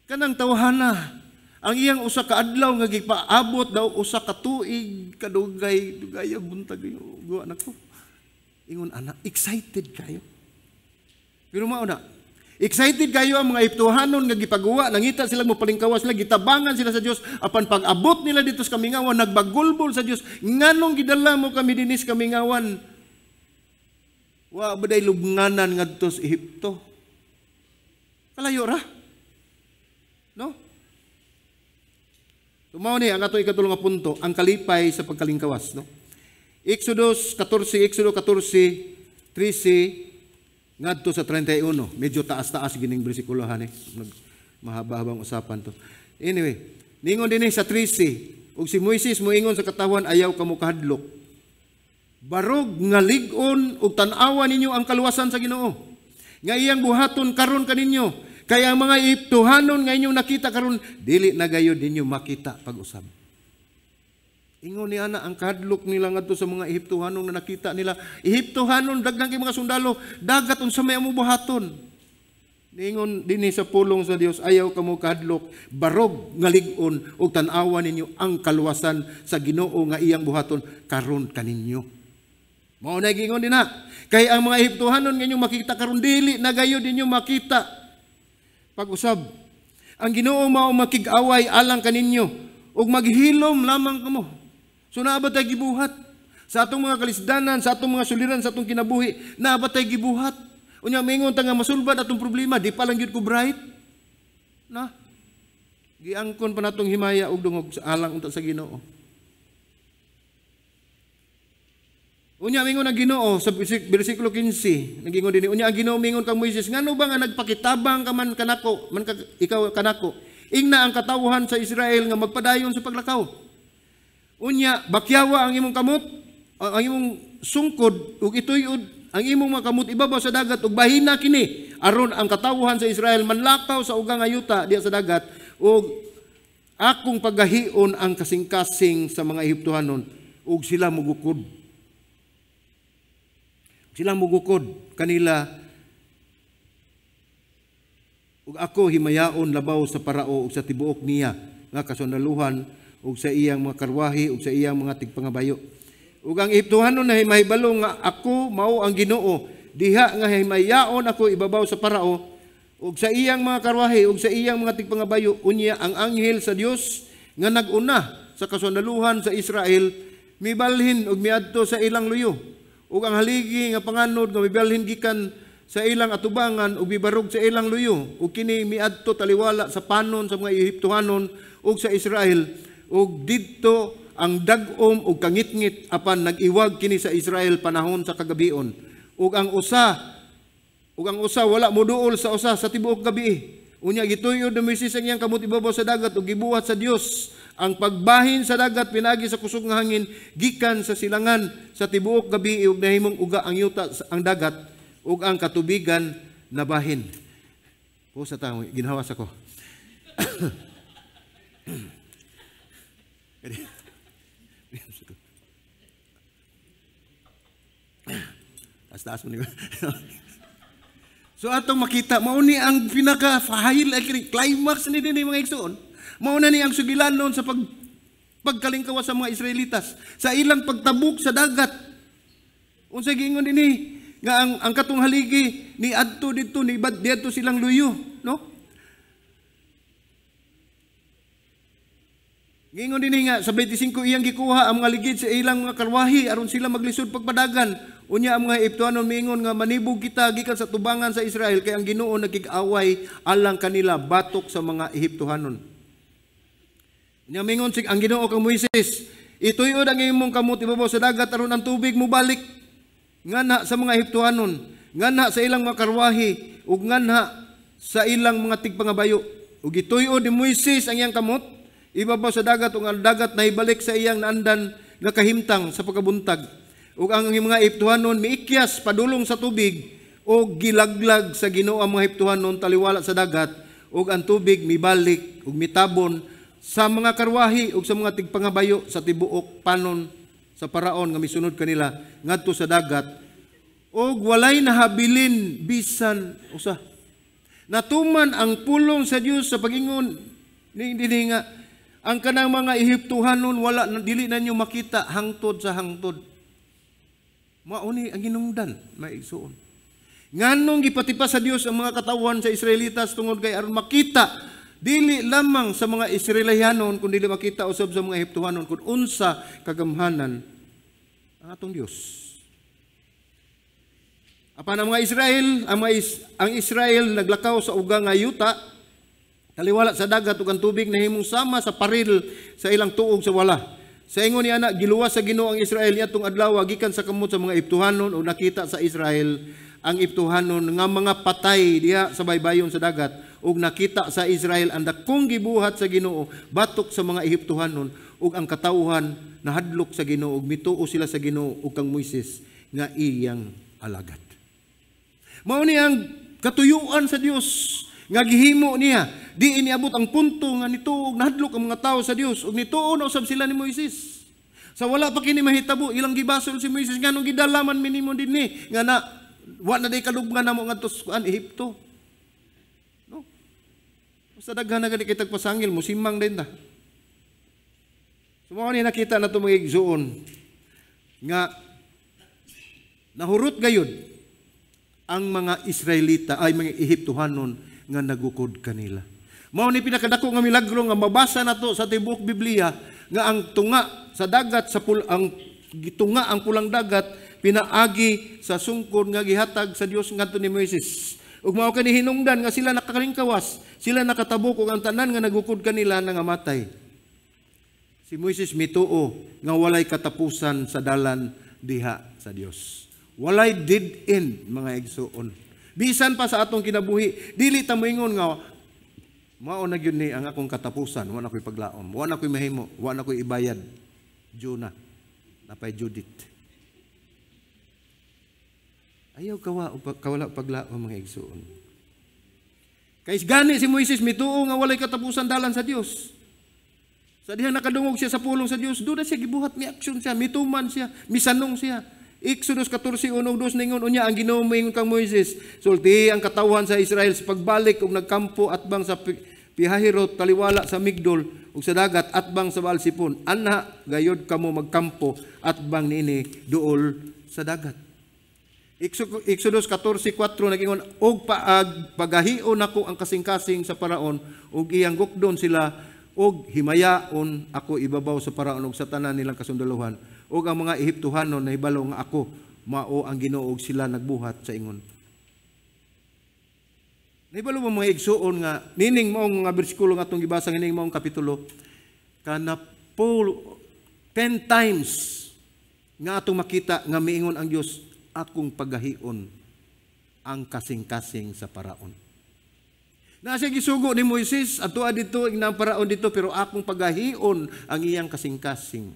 Kanang tawhana, ang iyang usa ka adlaw nga gipaabot daw usa ka tuig kadugay, dugay buntag guwa nako. Ingon ana, excited kayo. Pero mao na, excited kayo ang mga Ehiptohanon nga gipaguwa, nangita sila mopalingkawas sila, gitabangan sila sa Dios apan pag-abot nila dito sa kamingawan, nagbagulbol sa Dios, nganong gidala mo kami dinis kamingawan? Wa ba day lubnganan ngadto sa Ehipto? Kalayo ra. No? Mao ni ang ato ikatulo nga punto, ang kalipay sa pagkalingkawas, no? Exodus 14, Exodo 14, 13 ngadto sa 31. Medyo taas-taas gining bersikulo han eh. Mahaba-habang usapan to. Anyway, ningon dinhi sa 13, ug si Moises moingon sa katawhan, ayaw kamo kahadlok. Barog nga lig-on ug tan-awa ninyo ang kaluwasan sa Ginoo. Nga iyang buhaton karon kaninyo. Kaya ang mga Ehiptohanon nga inyong nakita karon, dili na gayud ninyo makita pag-usab. Ingon ni ana ang kahadlok nila ngadto sa mga Ehiptohanon na nakita nila. Ehiptohanon, daghang kay mga sundalo, dagat unsa may amo buhaton. Ningon dinhi sa pulong sa Dios, ayaw kamo kahadlok, barog nga lig-on ug tan-awa ninyo ang kaluwasan sa Ginoo nga iyang buhaton karon kaninyo. Mao na giingon dinha. Kay ang mga Ehiptohanon nga inyong makita karon dili na gayud ninyo makita pag-usab. Ang Ginoo mao makig-away alang kaninyo ug maghilom lamang kamo. So naa ba tay gibuhat sa atong mga kalisdanan, sa atong mga suliran, sa atong kinabuhi, naa ba tay gibuhat? Unya mingon ta nga masulbad atong problema, di pa lang gyud ko bright. Na giangkon pa natong himaya og dungog sa alang unta sa Ginoo. Unya mingon ang Ginoo sa bersikulo 15, nagingon dinhi, unya ang Ginoo mingon kang Moises, ngano ba nga nagpakitabang ka man kanako, man ka, ikaw kanako? Ingna ang katawhan sa Israel nga magpadayon sa paglakaw. Unya bakyawa ang imong kamot, ang imong sungkod ug ituyod ang imong mga kamot ibabaw sa dagat ug bahina kini aron ang katawhan sa Israel manlakaw sa ugang yuta diha sa dagat ug akong paggahion ang kasing-kasing sa mga Ehiptohanon ug sila mugukod. Sila mugukod kanila ug ako himayaon labaw sa parao ug sa tibuok niya nga kasundaluhan ug sa iyang mga karwahi ug sa iyang mga tigpangabayo. Ug ang Ehiptohanon na mahibalo nga ako mao ang Ginoo, diha nga himayaon ako ibabaw sa parao ug sa iyang mga karwahi ug sa iyang mga tigpangabayo. Unya ang anghel sa Dios nga nag-una sa kasundaluhan sa Israel mibalhin ug miadto sa ilang luyo. Ug ang haligi nga panganod nga mibalhin gikan sa ilang atubangan ug mibarog sa ilang luyo, ug kini miadto taliwala sa panon sa mga Ehiptohanon ug sa Israel, ug didto ang dag-om ug kangitngit apan nag-iwag kini sa Israel panahon sa kagabion. Ug ang usa wala moduol sa usa sa tibuok gabi. Unya gituyod ni Moises ang iyang kamot ibabaw sa dagat ug gibuhat sa Dios ang pagbahin sa dagat pinaagi sa kusog nga hangin gikan sa silangan sa tibuok gabi, ug nahimong uga ang yuta, ang dagat, ug ang katubigan nabahin. Po sa tao, ginhawas ako. Taas-taas mo ni. So atong makita, mao ni ang pinaka highlight, climax ni dinhi, mga igsoon. Mao na ni ang sugilanon sa pagkalingkawas sa mga Israelitas sa ilang pagtabok sa dagat. Unsa giingon dinhi nga ang katong haligi ni adto didto ni bad diadto silang luyo, no? Giingon dinhi nga sa 25, iyang gikuha ang mga ligid sa ilang mga karwahi aron sila maglisod pagpadagan. Unya ang mga Egyptohanon miingon nga, "Manibog kita gikan sa tubangan sa Israel, kay ang Ginoo nakig-away alang kanila batok sa mga Ehiptohanon." Unya mingon sig ang Ginoo kang Moises, "Ituyod ang imong kamot ibabaw sa dagat aron ang tubig mobalik nganha sa mga Ehiptohanon, nganha sa ilang mga karwahi ug nganha sa ilang mga tigpangabayo." Ug gituyod ni Moises ang iyang kamot ibabaw sa dagat, ug ang dagat nahibalik sa iyang naandan nga kahimtang sa pagkabuntag. Ug ang mga Ehiptohanon miikyas padulong sa tubig, ug gilaglag sa Ginoo ang mga Ehiptohanon taliwala sa dagat, ug ang tubig mibalik ug mitabon sa mga karwahi ug sa mga tigpangabayo sa tibuok panon sa Paraon nga misunod kanila ngadto sa dagat, ug walay nahabilin bisan usa. Natuman ang pulong sa Dios sa pagingon ni dinhi nga ang kanang mga Ehiptohanon wala dili na ninyo makita hangtod sa hangtod. Mao ni ang hinungdan, maigsuon. Nganong gipatipas sa Dios ang mga katawhan sa Israelitas? Tungod kay aron makita dili lamang sa mga Israelihanon kun dili makita usab sa mga Ehiptohanon kun unsa kagamhanan ang atong Dios. Apan ang mga Israel, ang Israel naglakaw sa uga nga yuta taliwala sa dagat, ug ang tubig nahimong sama sa paril sa ilang tuog sa wala. Sa ingon ni ana, giluwas sa Ginoo ang Israel niadtong adlaw gikan sa kamot sa mga Ehiptohanon, ug nakita sa Israel ang Ehiptohanon nga mga patay diha sa baybayon sa dagat, ug nakita sa Israel ang dakong gibuhat sa Ginoo batok sa mga Ehiptohanon, ug ang katawhan nahadlok sa Ginoo ug mituo sila sa Ginoo ug kang Moises nga iyang alagad. Mao ni ang katuyuan sa Dios nga gihimo niya. Di iniabot ang punto nga nituo nahadlok ang mga tao sa Dios ug nituo na usab sila ni Moises. Sa wala pa kini mahitabo, ilang gibasol si Moises, nganong gidala man minimo dinhi nga na wa na day kalugman namo ngadto sa kuan Ehipto. No. Sa daghan na gani kay tagpasangil, musimang din ta. So mao ni nakita na mga igsuon nga nahurot gayud ang mga Israelita ay mga Ehiptohanon nga nagukod kanila. Mao ni pinakadako nga milagro nga mabasa nato sa tibuok Biblia, nga ang tunga sa dagat sa ang gitunga ang Pulang Dagat pinaagi sa sungkod nga gihatag sa Dios ngadto ni Moises. Ug mao kani hinungdan nga sila nakakalingkawas, sila nakatabok, ug ang tanan nga nagukod kanila nangamatay. Si Moises mituo nga walay katapusan sa dalan diha sa Dios. Walay dead end, mga igsuon. Bisan pa sa atong kinabuhi, dili ta moingon nga mao na gyud ni ang akong katapusan, wa na ko'y paglaom, wa na ko'y mahimo, wa na ko'y ibayad. Jonah, napay Judith. Ayaw kawala paglaom, mga igsuon. Kay gani si Moises mituo nga walay katapusan dalan sa Dios. Sa dihang nakadungog siya sa pulong sa Dios, doon na siya gibuhat, mi aksyon siya, mituman siya, misanong siya. Exodus 14:1-2 ningon, "Unya ang Ginoo moingon kang Moises, sulti ang katawhan sa Israel sa pagbalik ug nagkampo atbang sa Pihahirot taliwala sa Migdol ug sa dagat atbang sa Baalsipon. Anha gayod kamo magkampo atbang niini duol sa dagat." Exodus 14:4 nagingon, "Og paag pagahion nako ang kasing-kasing sa Paraon ug iyang gukdon sila, ug himayaon ako ibabaw sa Paraon ug sa tanan nilang kasundaluhan, ug ang mga Ehiptohanon nahibalo nga ako mao ang Ginoo ug sila nagbuhat sa ingon." Nahibalo mo, mga igsuon, nga nining maong mga bersikulo nga atong gibasa, nining maong kapitulo, kana po 10 times nga atong makita nga miingon ang Dios Akong pagahion ang kasing-kasing sa paraon. Na siya gisugo ni Moises, ato dito, ang paraon dito, pero akong pagahion ang iyang kasing-kasing.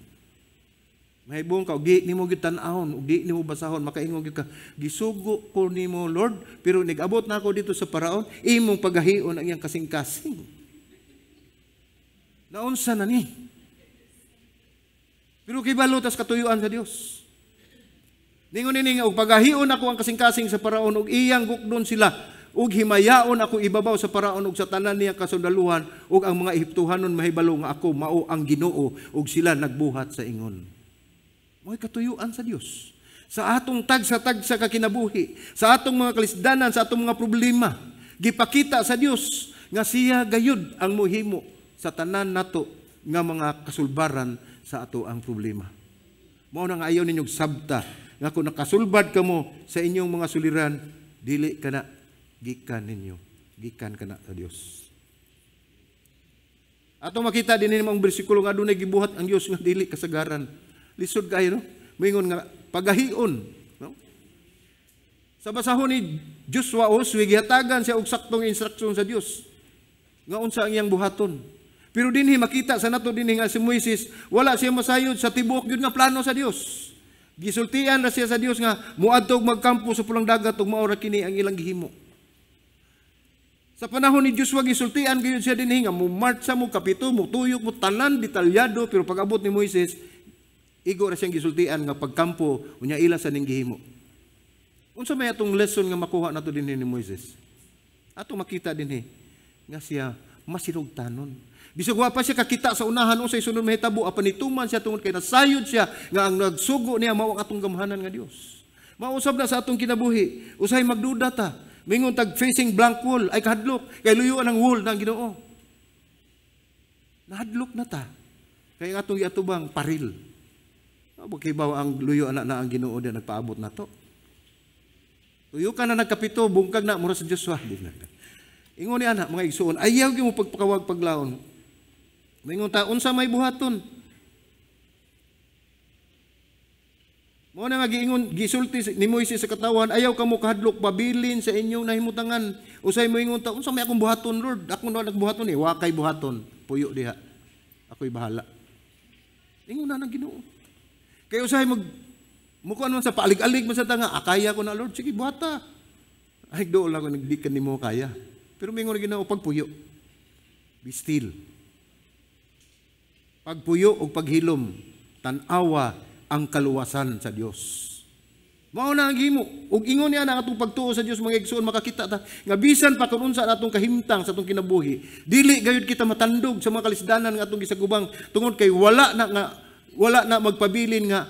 Mahibong ka, di nimo gitan-awon, di nimo basahon, makaingon gyud ka, gisugo ko nimo, Lord, pero nag-abot na ako dito sa paraon, imong pagahion ang iyang kasing-kasing. Naunsa na ni? Pero kibalo tas katuyuan sa Dios. Ningon ini nga og pagahion ako ang kasing-kasing sa paraon ug iyang gukdon sila ug himayaon ako ibabaw sa paraon ug sa tanan niyang kasundaluhan ug ang mga Ehiptohanon mahibalo nga ako mao ang Ginoo ug sila nagbuhat sa ingon. Mo'y katuyuan sa Dios. Sa atong tagsa-tagsa ka kinabuhi, sa atong mga kalisdanan, sa atong mga problema, gipakita sa Dios nga siya gayud ang mohimo sa tanan nato nga mga kasulbaran sa ato ang problema. Mao na nga ayaw ninyong sabta nga kung nakasulbad kamo sa inyong mga suliran, dili kana gikan ninyo, gikan kana sa Dios. Atong makita din ninyo ang bersikulo nga adunay gibuhat ang Dios nga dili kasagaran. Lisod kayo, no? Moingon nga pagahion, no? Sa basahon ni Joshua o Josue, gihatagan siya og saktong instruksyon sa Dios nga unsa ang iyang buhaton. Pero dinhi makita sa nato dinhi nga si Moises wala siya masayod sa tibuok gyud nga plano sa Dios. Gisultian ra siya sa Dios nga moadto og magkampo sa Pulang Dagat ug mao ra kini ang ilang gihimo. Sa panahon ni Joshua gisultian gyud siya dinhi nga mo marcha mo kapito, mo tuyok mo tanan detalyado, pero pag-abot ni Moises igo ra siyang gisultian nga pagkampo unya ila sa ning gihimo. Unsa may atong lesson nga makuha nato dinhi ni Moises? Ato makita dinhi nga siya masinugtanon. Bisag wa pa siya kakita sa unahan unsay sunod mahitabo, apan nituman siya tungod kay nasayod siya nga ang nagsugo niya mao ang atong gamhanan nga Dios. Mausab na sa atong kinabuhi, usahay magduda ta. Mingon tag facing blank wall ay kahadlok kay luyuan ang wall ng Ginoo. Nahadlok na ta. Kay ang atong giatubang paril. Abo kibaw ang luyo anak na ang Ginoo di nagpaabot na to. Tuyo ka na nagkapito, bungkag na mura sa Joshua. Di na. Ingon ni anak mga igsuon, ayaw gyud mo pagpakawag paglaon. Mingon ta unsa may buhaton. Mao na nga giingon gisulti ni Moises sa katawan, ayaw kamo kahadlok pabilin sa inyong nahimutangan. Usay moingon ta unsa may akong buhaton, Lord? Ako na nagbuhaton ni, wa kay buhaton, puyo diha. Ako'y bahala. Ingon na ng Ginoo. Kaya usahay mag mukuan man sa paalig-alig man sa tanga, akaya ko na, Lord, sige buhata. Ay dool ako nagdikan nimo kaya. Pero mingon Ginoo pagpuyo. Be still. Pagpuyo o paghilom, tan-awa ang kaluwasan sa Dios. Mao na ang gihimo. Ug ingon niya na atong pagtuo sa Dios mga igsoon, makakita ta nga bisan pa kun unsa atong kahimtang sa atong kinabuhi, dili gayud kita matandog sa mga kalisdanan nga atong gisagubang tungod kay wala na magpabilin nga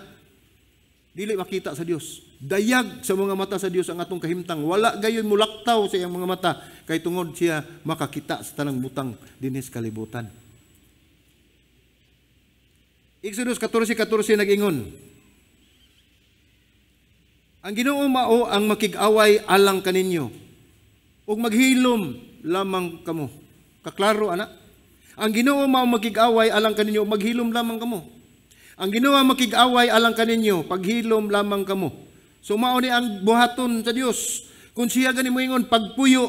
dili makita sa Dios. Dayag sa mga mata sa Dios ang atong kahimtang. Wala gayon mulaktaw sa iyang mga mata kay tungod siya makakita sa tanang butang dinhi sa kalibutan. Exodus 14:14 nag-ingon, ang Ginoo mao ang makig-away alang kaninyo ug maghilom lamang kamo. Kaklaro ana. Ang Ginoo mao makig-away alang kaninyo ug maghilom lamang kamo. Ang Ginoo makig-away alang kaninyo, paghilom lamang kamo. So mao ni ang buhaton sa Dios. Kung siya gani moingon pagpuyo,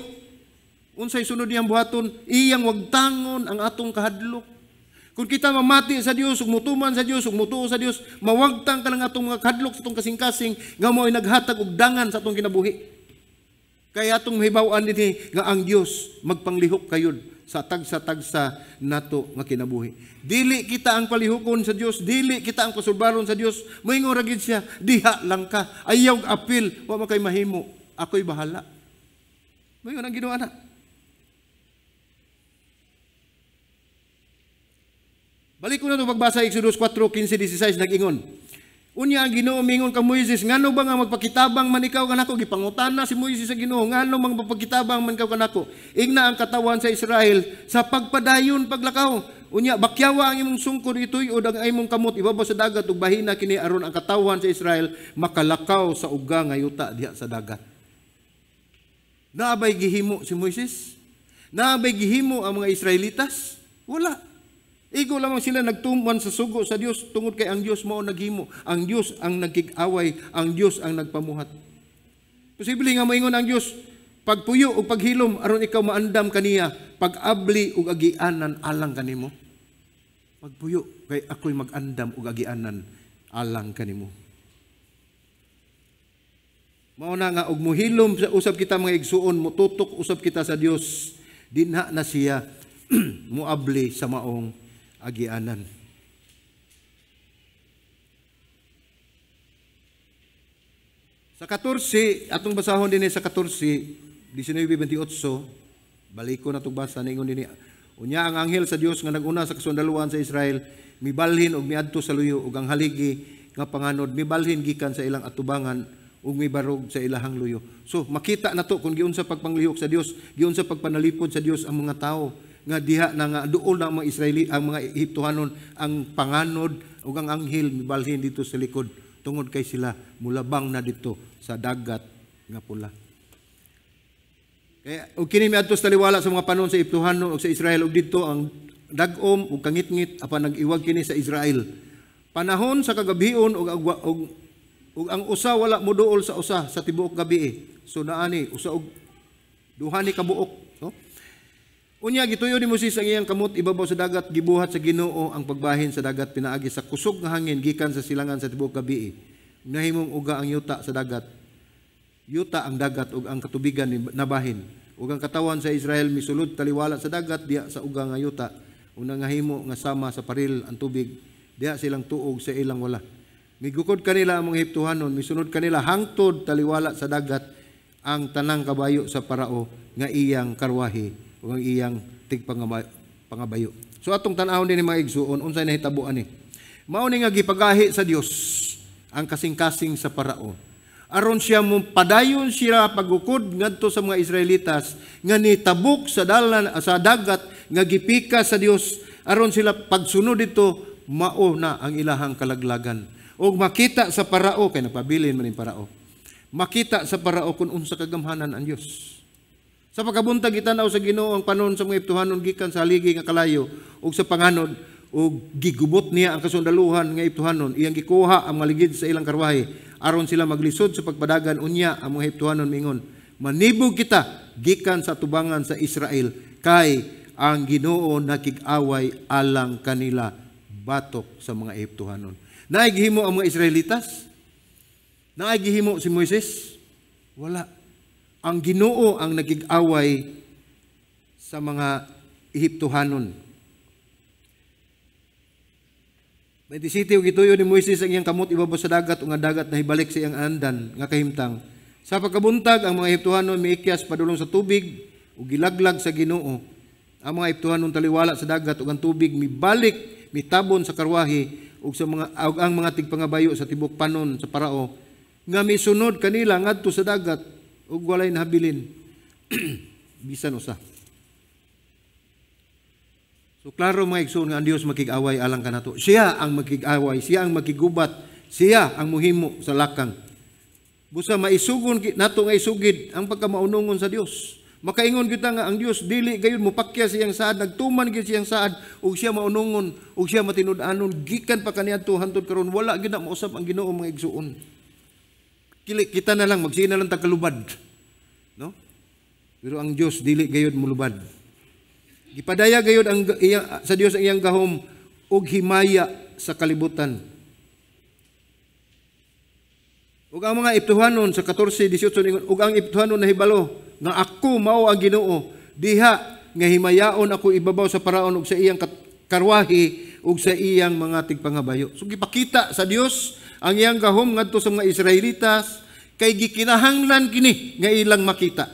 unsay sunod niyang buhaton? Iyang wagtangon ang atong kahadlok. Kung kita mamati sa Dios, ug mutuman sa Dios, ug mutuo sa Dios, mawagtang ka ng atong mga kahadlok sa atong kasing-kasing nga mao'y naghatag og dangan sa atong kinabuhi. Kaya atong mahibaw-an dinhi nga ang Dios magpanglihok kayod sa tagsa-tagsa nato nga kinabuhi. Dili kita ang palihukon sa Dios, dili kita ang pasulbaron sa Dios. Moingon ra gid siya, diha lang ka, ayaw apil, wa man kay mahimo, ako'y bahala. Moingon ang Ginoo ana. Balik ko na ito pagbasa Exodus 4:15-16 nag-ingon. Unya ang Ginoo mingon ka Moises, ngano ba nga magpakitabang man ikaw kanako? Gipangutana si Moises sa Ginoo, ngano mang magpakitabang man ikaw kanako? Igna ang katawan sa Israel sa pagpadayon paglakaw. Unya bakyawa ang imong sungkod ituy-od ang imong kamot ibabaw sa dagat ug bahina kini aron ang katawan sa Israel makalakaw sa uga nga yuta diha sa dagat. Naabay gihimo si Moises? Naabay gihimo ang mga Israelitas? Wala. Igo lamang sila nagtuman sa sugo sa Dios tungod kay ang Dios mao naghimo, ang Dios ang nagkig-away, ang Dios ang nagpamuhat. Posible nga moingon ang Dios, pagpuyo ug paghilom aron ikaw maandam kaniya, pag-abli ug agianan alang kanimo. Pagpuyo kay ako'y mag-andam ug agianan alang kanimo. Mao na nga og muhilom sa usab kita mga igsuon, mututok usab kita sa Dios, dinha na siya muabli sa maong agianan. Sa 14, atong basahon dinhi sa 14, 19:28, baliko na itong basa, ningon dinhi. Unya ang anghel sa Dios nga naguna sa kasundaluan sa Israel, mibalhin og miadto sa luyo ug ang haligi nga panganod mibalhin gikan sa ilang atubangan ug mibarog sa ilahang luyo. So makita na to kung giunsa pagpanglihok sa Dios, giunsa pagpanalipod sa Dios ang mga tawo nga diha na nga duol na ang mga Israeli, ang mga Ehiptohanon, ang panganod ug ang anghel mibalhin dito sa likod tungod kay sila mulabang na dito sa dagat nga pula. Kaya og kini miadto sa taliwala sa mga panon sa Ehiptohanon ug sa Israel ug didto ang dag-om ug kangitngit apan nag-iwag kini sa Israel. Panahon sa kagabhion ug ug ang usa wala moduol sa usa sa tibuok gabi. So naani usa og duha ni kabuok, no? Unya gituyo ni Moises ang iyang kamot ibabaw sa dagat, gibuhat sa Ginoo ang pagbahin sa dagat pinaagi sa kusog nga hangin gikan sa silangan sa tibuok gabi. Nahimong uga ang yuta sa dagat. Yuta ang dagat ug ang katubigan nabahin. Ug ang katawan sa Israel misulod taliwala sa dagat diha sa uga nga yuta. Una nga himo nga sama sa paril ang tubig diha silang tuog sa ilang wala. Migukod kanila ang mga Ehiptohanon, misunod kanila hangtod taliwala sa dagat ang tanang kabayo sa Parao nga iyang karwahe ug ang iyang tigpangabayo. So atong tan-awon dinhi mga igsuon, unsay nahitabo ani? Mao ni nga gipagahi sa Dios ang kasing-kasing sa Parao. Aron siya mo padayon siya pagukod ngadto sa mga Israelitas nga nitabok sa dalan sa dagat nga gipika sa Dios, aron sila pagsunod dito mao na ang ilahang kalaglagan. Og makita sa Parao kay nagpabilin man ning Parao. Makita sa Parao kung unsa kagamhanan ang Dios. Sa pagkabuntag gitanaw sa Ginoo ang panon sa mga Ehiptohanon gikan sa haligi nga kalayo ug sa panganod ug gigubot niya ang kasundaluhan nga Ehiptohanon, iyang gikuha ang mga ligid sa ilang karwahe aron sila maglisod sa pagpadagan. Unya ang mga Ehiptohanon mingon, manibog kita gikan sa tubangan sa Israel kay ang Ginoo nakig-away alang kanila batok sa mga Ehiptohanon. Naay gihimo ang mga Israelitas? Naay gihimo si Moises? Wala. Ang Ginoo ang nakig-away sa mga Ehiptohanon. 27, ug gituyo ni Moises ang iyang kamot ibabaw sa dagat ug ang dagat nahibalik sa iyang andan nga kahimtang. Sa pagkabuntag ang mga Ehiptohanon miikyas padulong sa tubig ug gilaglag sa Ginoo. Ang mga Ehiptohanon taliwala sa dagat ug ang tubig mibalik mitabon sa karwahe ug sa mga ug ang mga tigpangabayo sa tibok panon sa Parao nga misunod kanila ngadto sa dagat ug walay nahabilin bisan usa. So klaro mga igsoon nga ang Dios makig-away alang kanato. Siya ang makig-away, siya ang makigubat, siya ang muhimo sa lakang. Busa maisugon nato nga isugid ang pagkamaunongon sa Dios. Makaingon kita nga ang Dios dili gayud mopakya siyang saad, nagtuman gyud siyang saad ug siya maunongon ug siya matinud-anon gikan pa kaniadto hantod karon wala gyud na mausab ang Ginoo mga igsoon. Kili kita na lang magsina lang tag kalubad, no? Pero ang Dios dili gayud molubad. Gipadaya gayud ang iya, sa Dios ang iyang gahom ug himaya sa kalibutan. Ug ang mga Ehiptohanon sa 14:18 ningon, ug ang Ehiptohanon nahibalo nga ako mao ang Ginoo diha nga himayaon ako ibabaw sa Paraon ug sa iyang karwahe ug sa iyang mga tigpangabayo. So gipakita sa Dios ang iyang gahom ngadto sa mga Israelitas kay gikinahanglan kini nga ilang makita.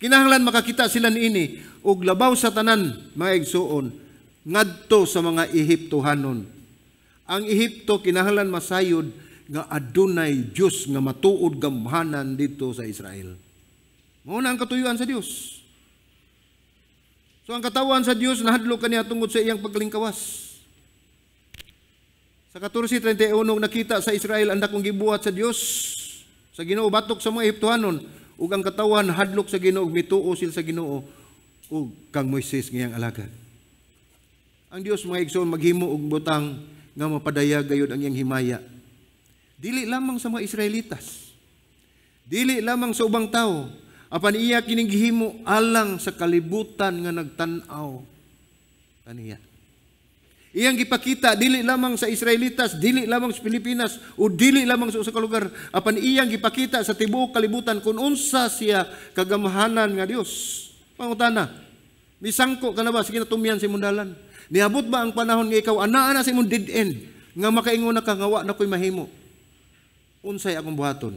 Kinahanglan makakita sila niini ug labaw sa tanan mga igsuon ngadto sa mga Ehiptohanon. Ang Ehipto kinahanglan masayod nga adunay Dios nga matuod gamhanan didto sa Israel. Mao na ang katuyuan sa Dios. So ang katawan sa Dios nahadlok kaniya tungod sa iyang paglingkawas. Sa 14:31 nakita sa Israel ang dakong gibuhat sa Dios sa Ginoo batok sa mga Ehiptohanon ug ang katawan hadlok sa Ginoo ug mituo sila sa Ginoo ug kang Moises ngayang alagad. Ang Dios, mga igsoon, maghimo og butang nga mapadayag gayud ang iyang himaya. Dili lamang sa mga Israelitas. Dili lamang sa ubang tao. Apan iya kining gihimo alang sa kalibutan nga nagtan-aw kaniya. Iyang gipakita dili lamang sa Israelitas, dili lamang sa Pilipinas o dili lamang sa usa ka lugar, apan iyang gipakita sa tibuok kalibutan kung unsa siya kagamhanan nga Dios. Pangutana, misangko ka na ba sa kinatumyan sa imong dalan? Niabot ba ang panahon nga ikaw anaa na sa imong dead end nga makaingon na ka nga wa na ko'y mahimo? Unsay akong buhaton?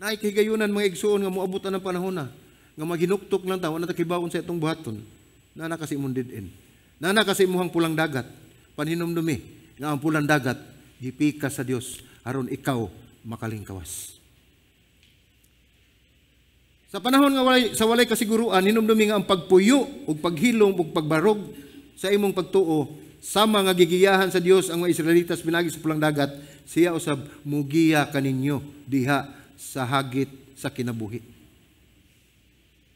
Naay kahigayunan, mga igsuon, nga moabot ang panahon na nga maghinuktok lang ta, wa na ta kibaw unsa atong buhaton. Naa na ka sa imong dead end. Naa na ka sa imuhang pulang dagat. Panhinumdumi nga ang pulang dagat gipikas sa Dios aron ikaw makalingkawas. Sa panahon nga walay kasiguruan, hinumdumi nga ang pagpuyo ug paghilom ug pagbarog sa imong pagtuo, sama nga gigiyahan sa Dios ang mga Israelitas pinagi sa pulang dagat, siya usab mugiya kaninyo diha sa hagit sa kinabuhi.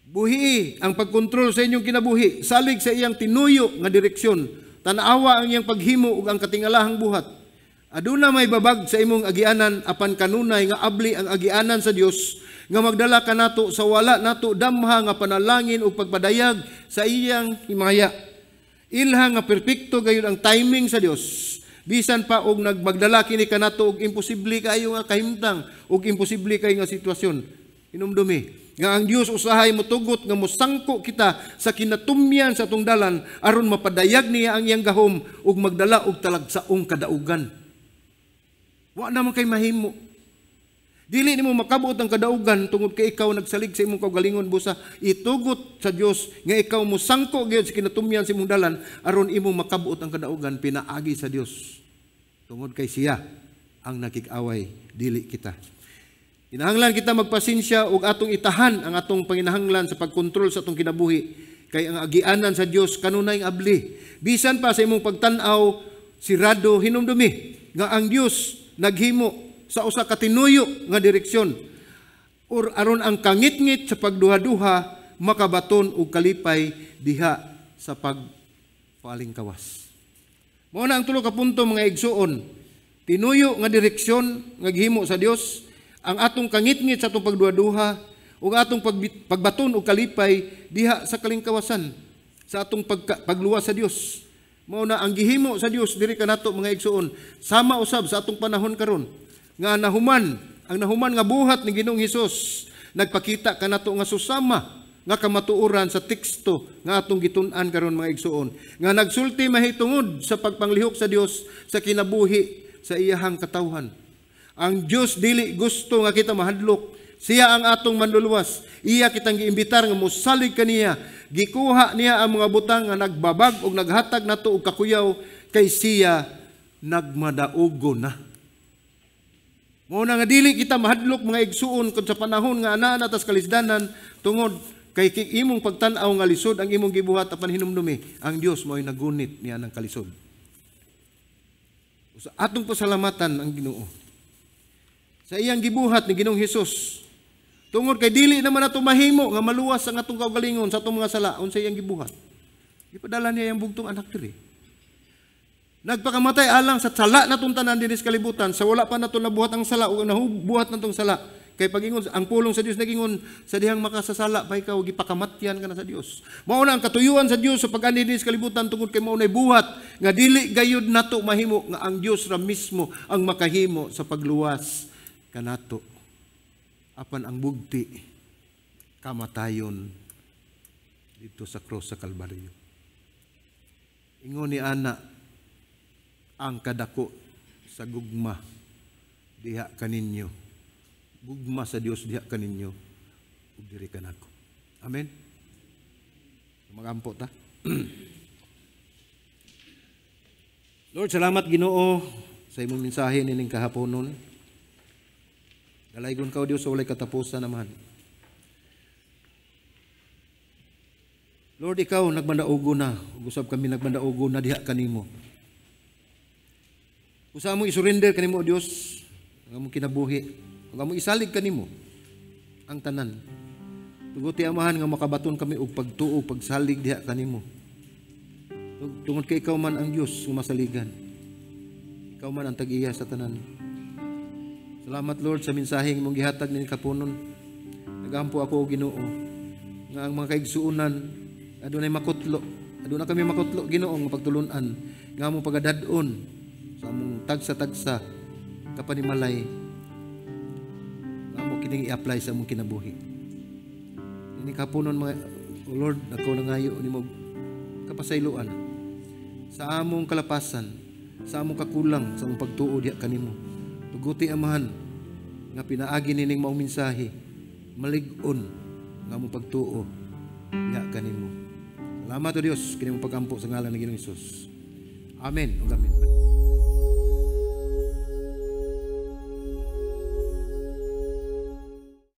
Buhi ang pagkontrol sa inyong kinabuhi, salig sa iyang tinuyo nga direksyon, tan-awa ang iyang paghimo ug ang katingalahang buhat. Aduna may babag sa imong agianan, apan kanunay nga abli ang agianan sa Dios nga magdala kanato sa wala nato damha nga panalangin ug pagpadayag sa iyang himaya. Ilha nga perpekto gayud ang timing sa Dios. Bisan pa og nagmagdala kini kanato og imposible kaayo nga kahimtang ug imposible kaayo nga sitwasyon. Hinumdumi nga ang Dios usahay motugot nga mosangko kita sa kinatumyan sa atong dalan aron mapadayag niya ang iyang gahom ug magdala og talagsaong kadaugan. Wa naman kay mahimo. Dili nimo makabot ang kadaugan tungod kay ikaw nagsalig sa imong kaugalingon, busa itugot sa Dios nga ikaw mosangko gyud sa kinatumyan sa imong dalan aron imong makabot ang kadaugan pinaagi sa Dios. Tungod kay siya ang nakig-away, dili kita. Kinahanglan kita magpasensya ug atong itahan ang atong panginahanglan sa pagkontrol sa atong kinabuhi kay ang agianan sa Dios kanunay abli. Bisan pa sa imong pagtan-aw sirado, hinumdumi nga ang Dios naghimo sa usa ka tinuyo nga direksyon or aron ang kangitngit sa pagduha-duha makabaton og kalipay diha sa pagpalingkawas. Mao na ang tulo ka punto, mga igsuon. Tinuyo nga direksyon nga gihimo sa Dios, ang atong kangitngit sa atong pagduha-duha ug atong pagbaton og kalipay diha sa kalingkawasan sa atong pagluwas sa Dios. Mao na ang gihimo sa Dios diri kanato, mga igsuon, sama usab sa atong panahon karon nga nahuman ang nahuman nga buhat ni Ginoong Hesus, nagpakita kanato nga susama nga kamatuoran sa teksto nga atong gitun-an karon, mga igsuon, nga nagsulti mahitungod sa pagpanglihok sa Dios sa kinabuhi sa iyahang katawhan. Ang Dios dili gusto nga kita mahadlok. Siya ang atong manluluwas. Iya kitang giimbitar nga mosalig kaniya. Gikuha niya ang mga butang nga nagbabag og naghatag nato og kakuyaw kay siya nagmadaugo na. Mao na nga dili kita mahadlok, mga igsuon, kun sa panahon nga anaa na tas kalisdanan tungod kay imong pagtan-aw nga lisod ang imong gibuhat, apan hinumdumi ang Dios mao'y nagunit niya ng kalisod. Sa atong pasalamatan ang Ginoo sa iyang gibuhat ni Ginoong Hesus. Tungod kay dili naman nato mahimo nga maluwas ang atong kaugalingon sa atong mga sala, unsa iyang gibuhat? Gipadala niya iyang bugtong anak diri. Nagpakamatay alang sa sala natong tanan dinhi sa kalibutan, sa wala pa nato nabuhat ang sala o nabuhat natong sala. Kay pagingon ang pulong sa Dios nagingon sa dihang makasasala pa ikaw, gipakamatyan ka na sa Dios. Mao na ang katuyuan sa Dios sa pag-anhi dinhi sa kalibutan tungod kay mao nay buhat nga dili gayud nato mahimo, nga ang Dios ra mismo ang makahimo sa pagluwas kanato. Apan ang bugti kamatayon dito sa cross sa Kalbaryo. Ingon ni ana ang kadako sa gugma diha kaninyo. Gugma sa Dios diha kaninyo ug diri kanako. Amen. Magampo ta. Lord, salamat Ginoo sa imong mensahe nining kahaponon. Dalaygon ka, O Dios, sa walay katapusan naman. Lord, ikaw nagmandaugo na, ug usab kami nagmandaugo na diha kanimo. Usa mo isurrender kanimo, O Dios, ang among kinabuhi, ug among isalig kanimo ang tanan. Tuguti, Amahan, nga makabaton kami og pagtuo, pagsalig diha kanimo. Tungod kay ikaw man ang Dios nga masaligan. Ikaw man ang tag-iya sa tanan. Salamat, Lord, sa mensaheng imong gihatag ning kapunon. Nagampo ako, o Ginoo, nga ang mga kaigsuonan adunay makutlo. Aduna kami makutlo, Ginoo, nga pagtulunan nga among pagadad-on sa among tagsa-tagsa kapanimalay nga amo kining i-apply sa among kinabuhi. Ini kapunon mga, o Lord, ako nangayo nimo kapasayloan sa among kalapasan, sa among kakulang, sa among pagtuo diha kanimo. Tuguti, Amahan, nga pinaagi nining maong mensahe, malig-on nga among pagtuo diha kanimo. Salamat, O Dios, kini mong pagampo sa ngalan ng Ginoong Hesus. Amen. Ug amen.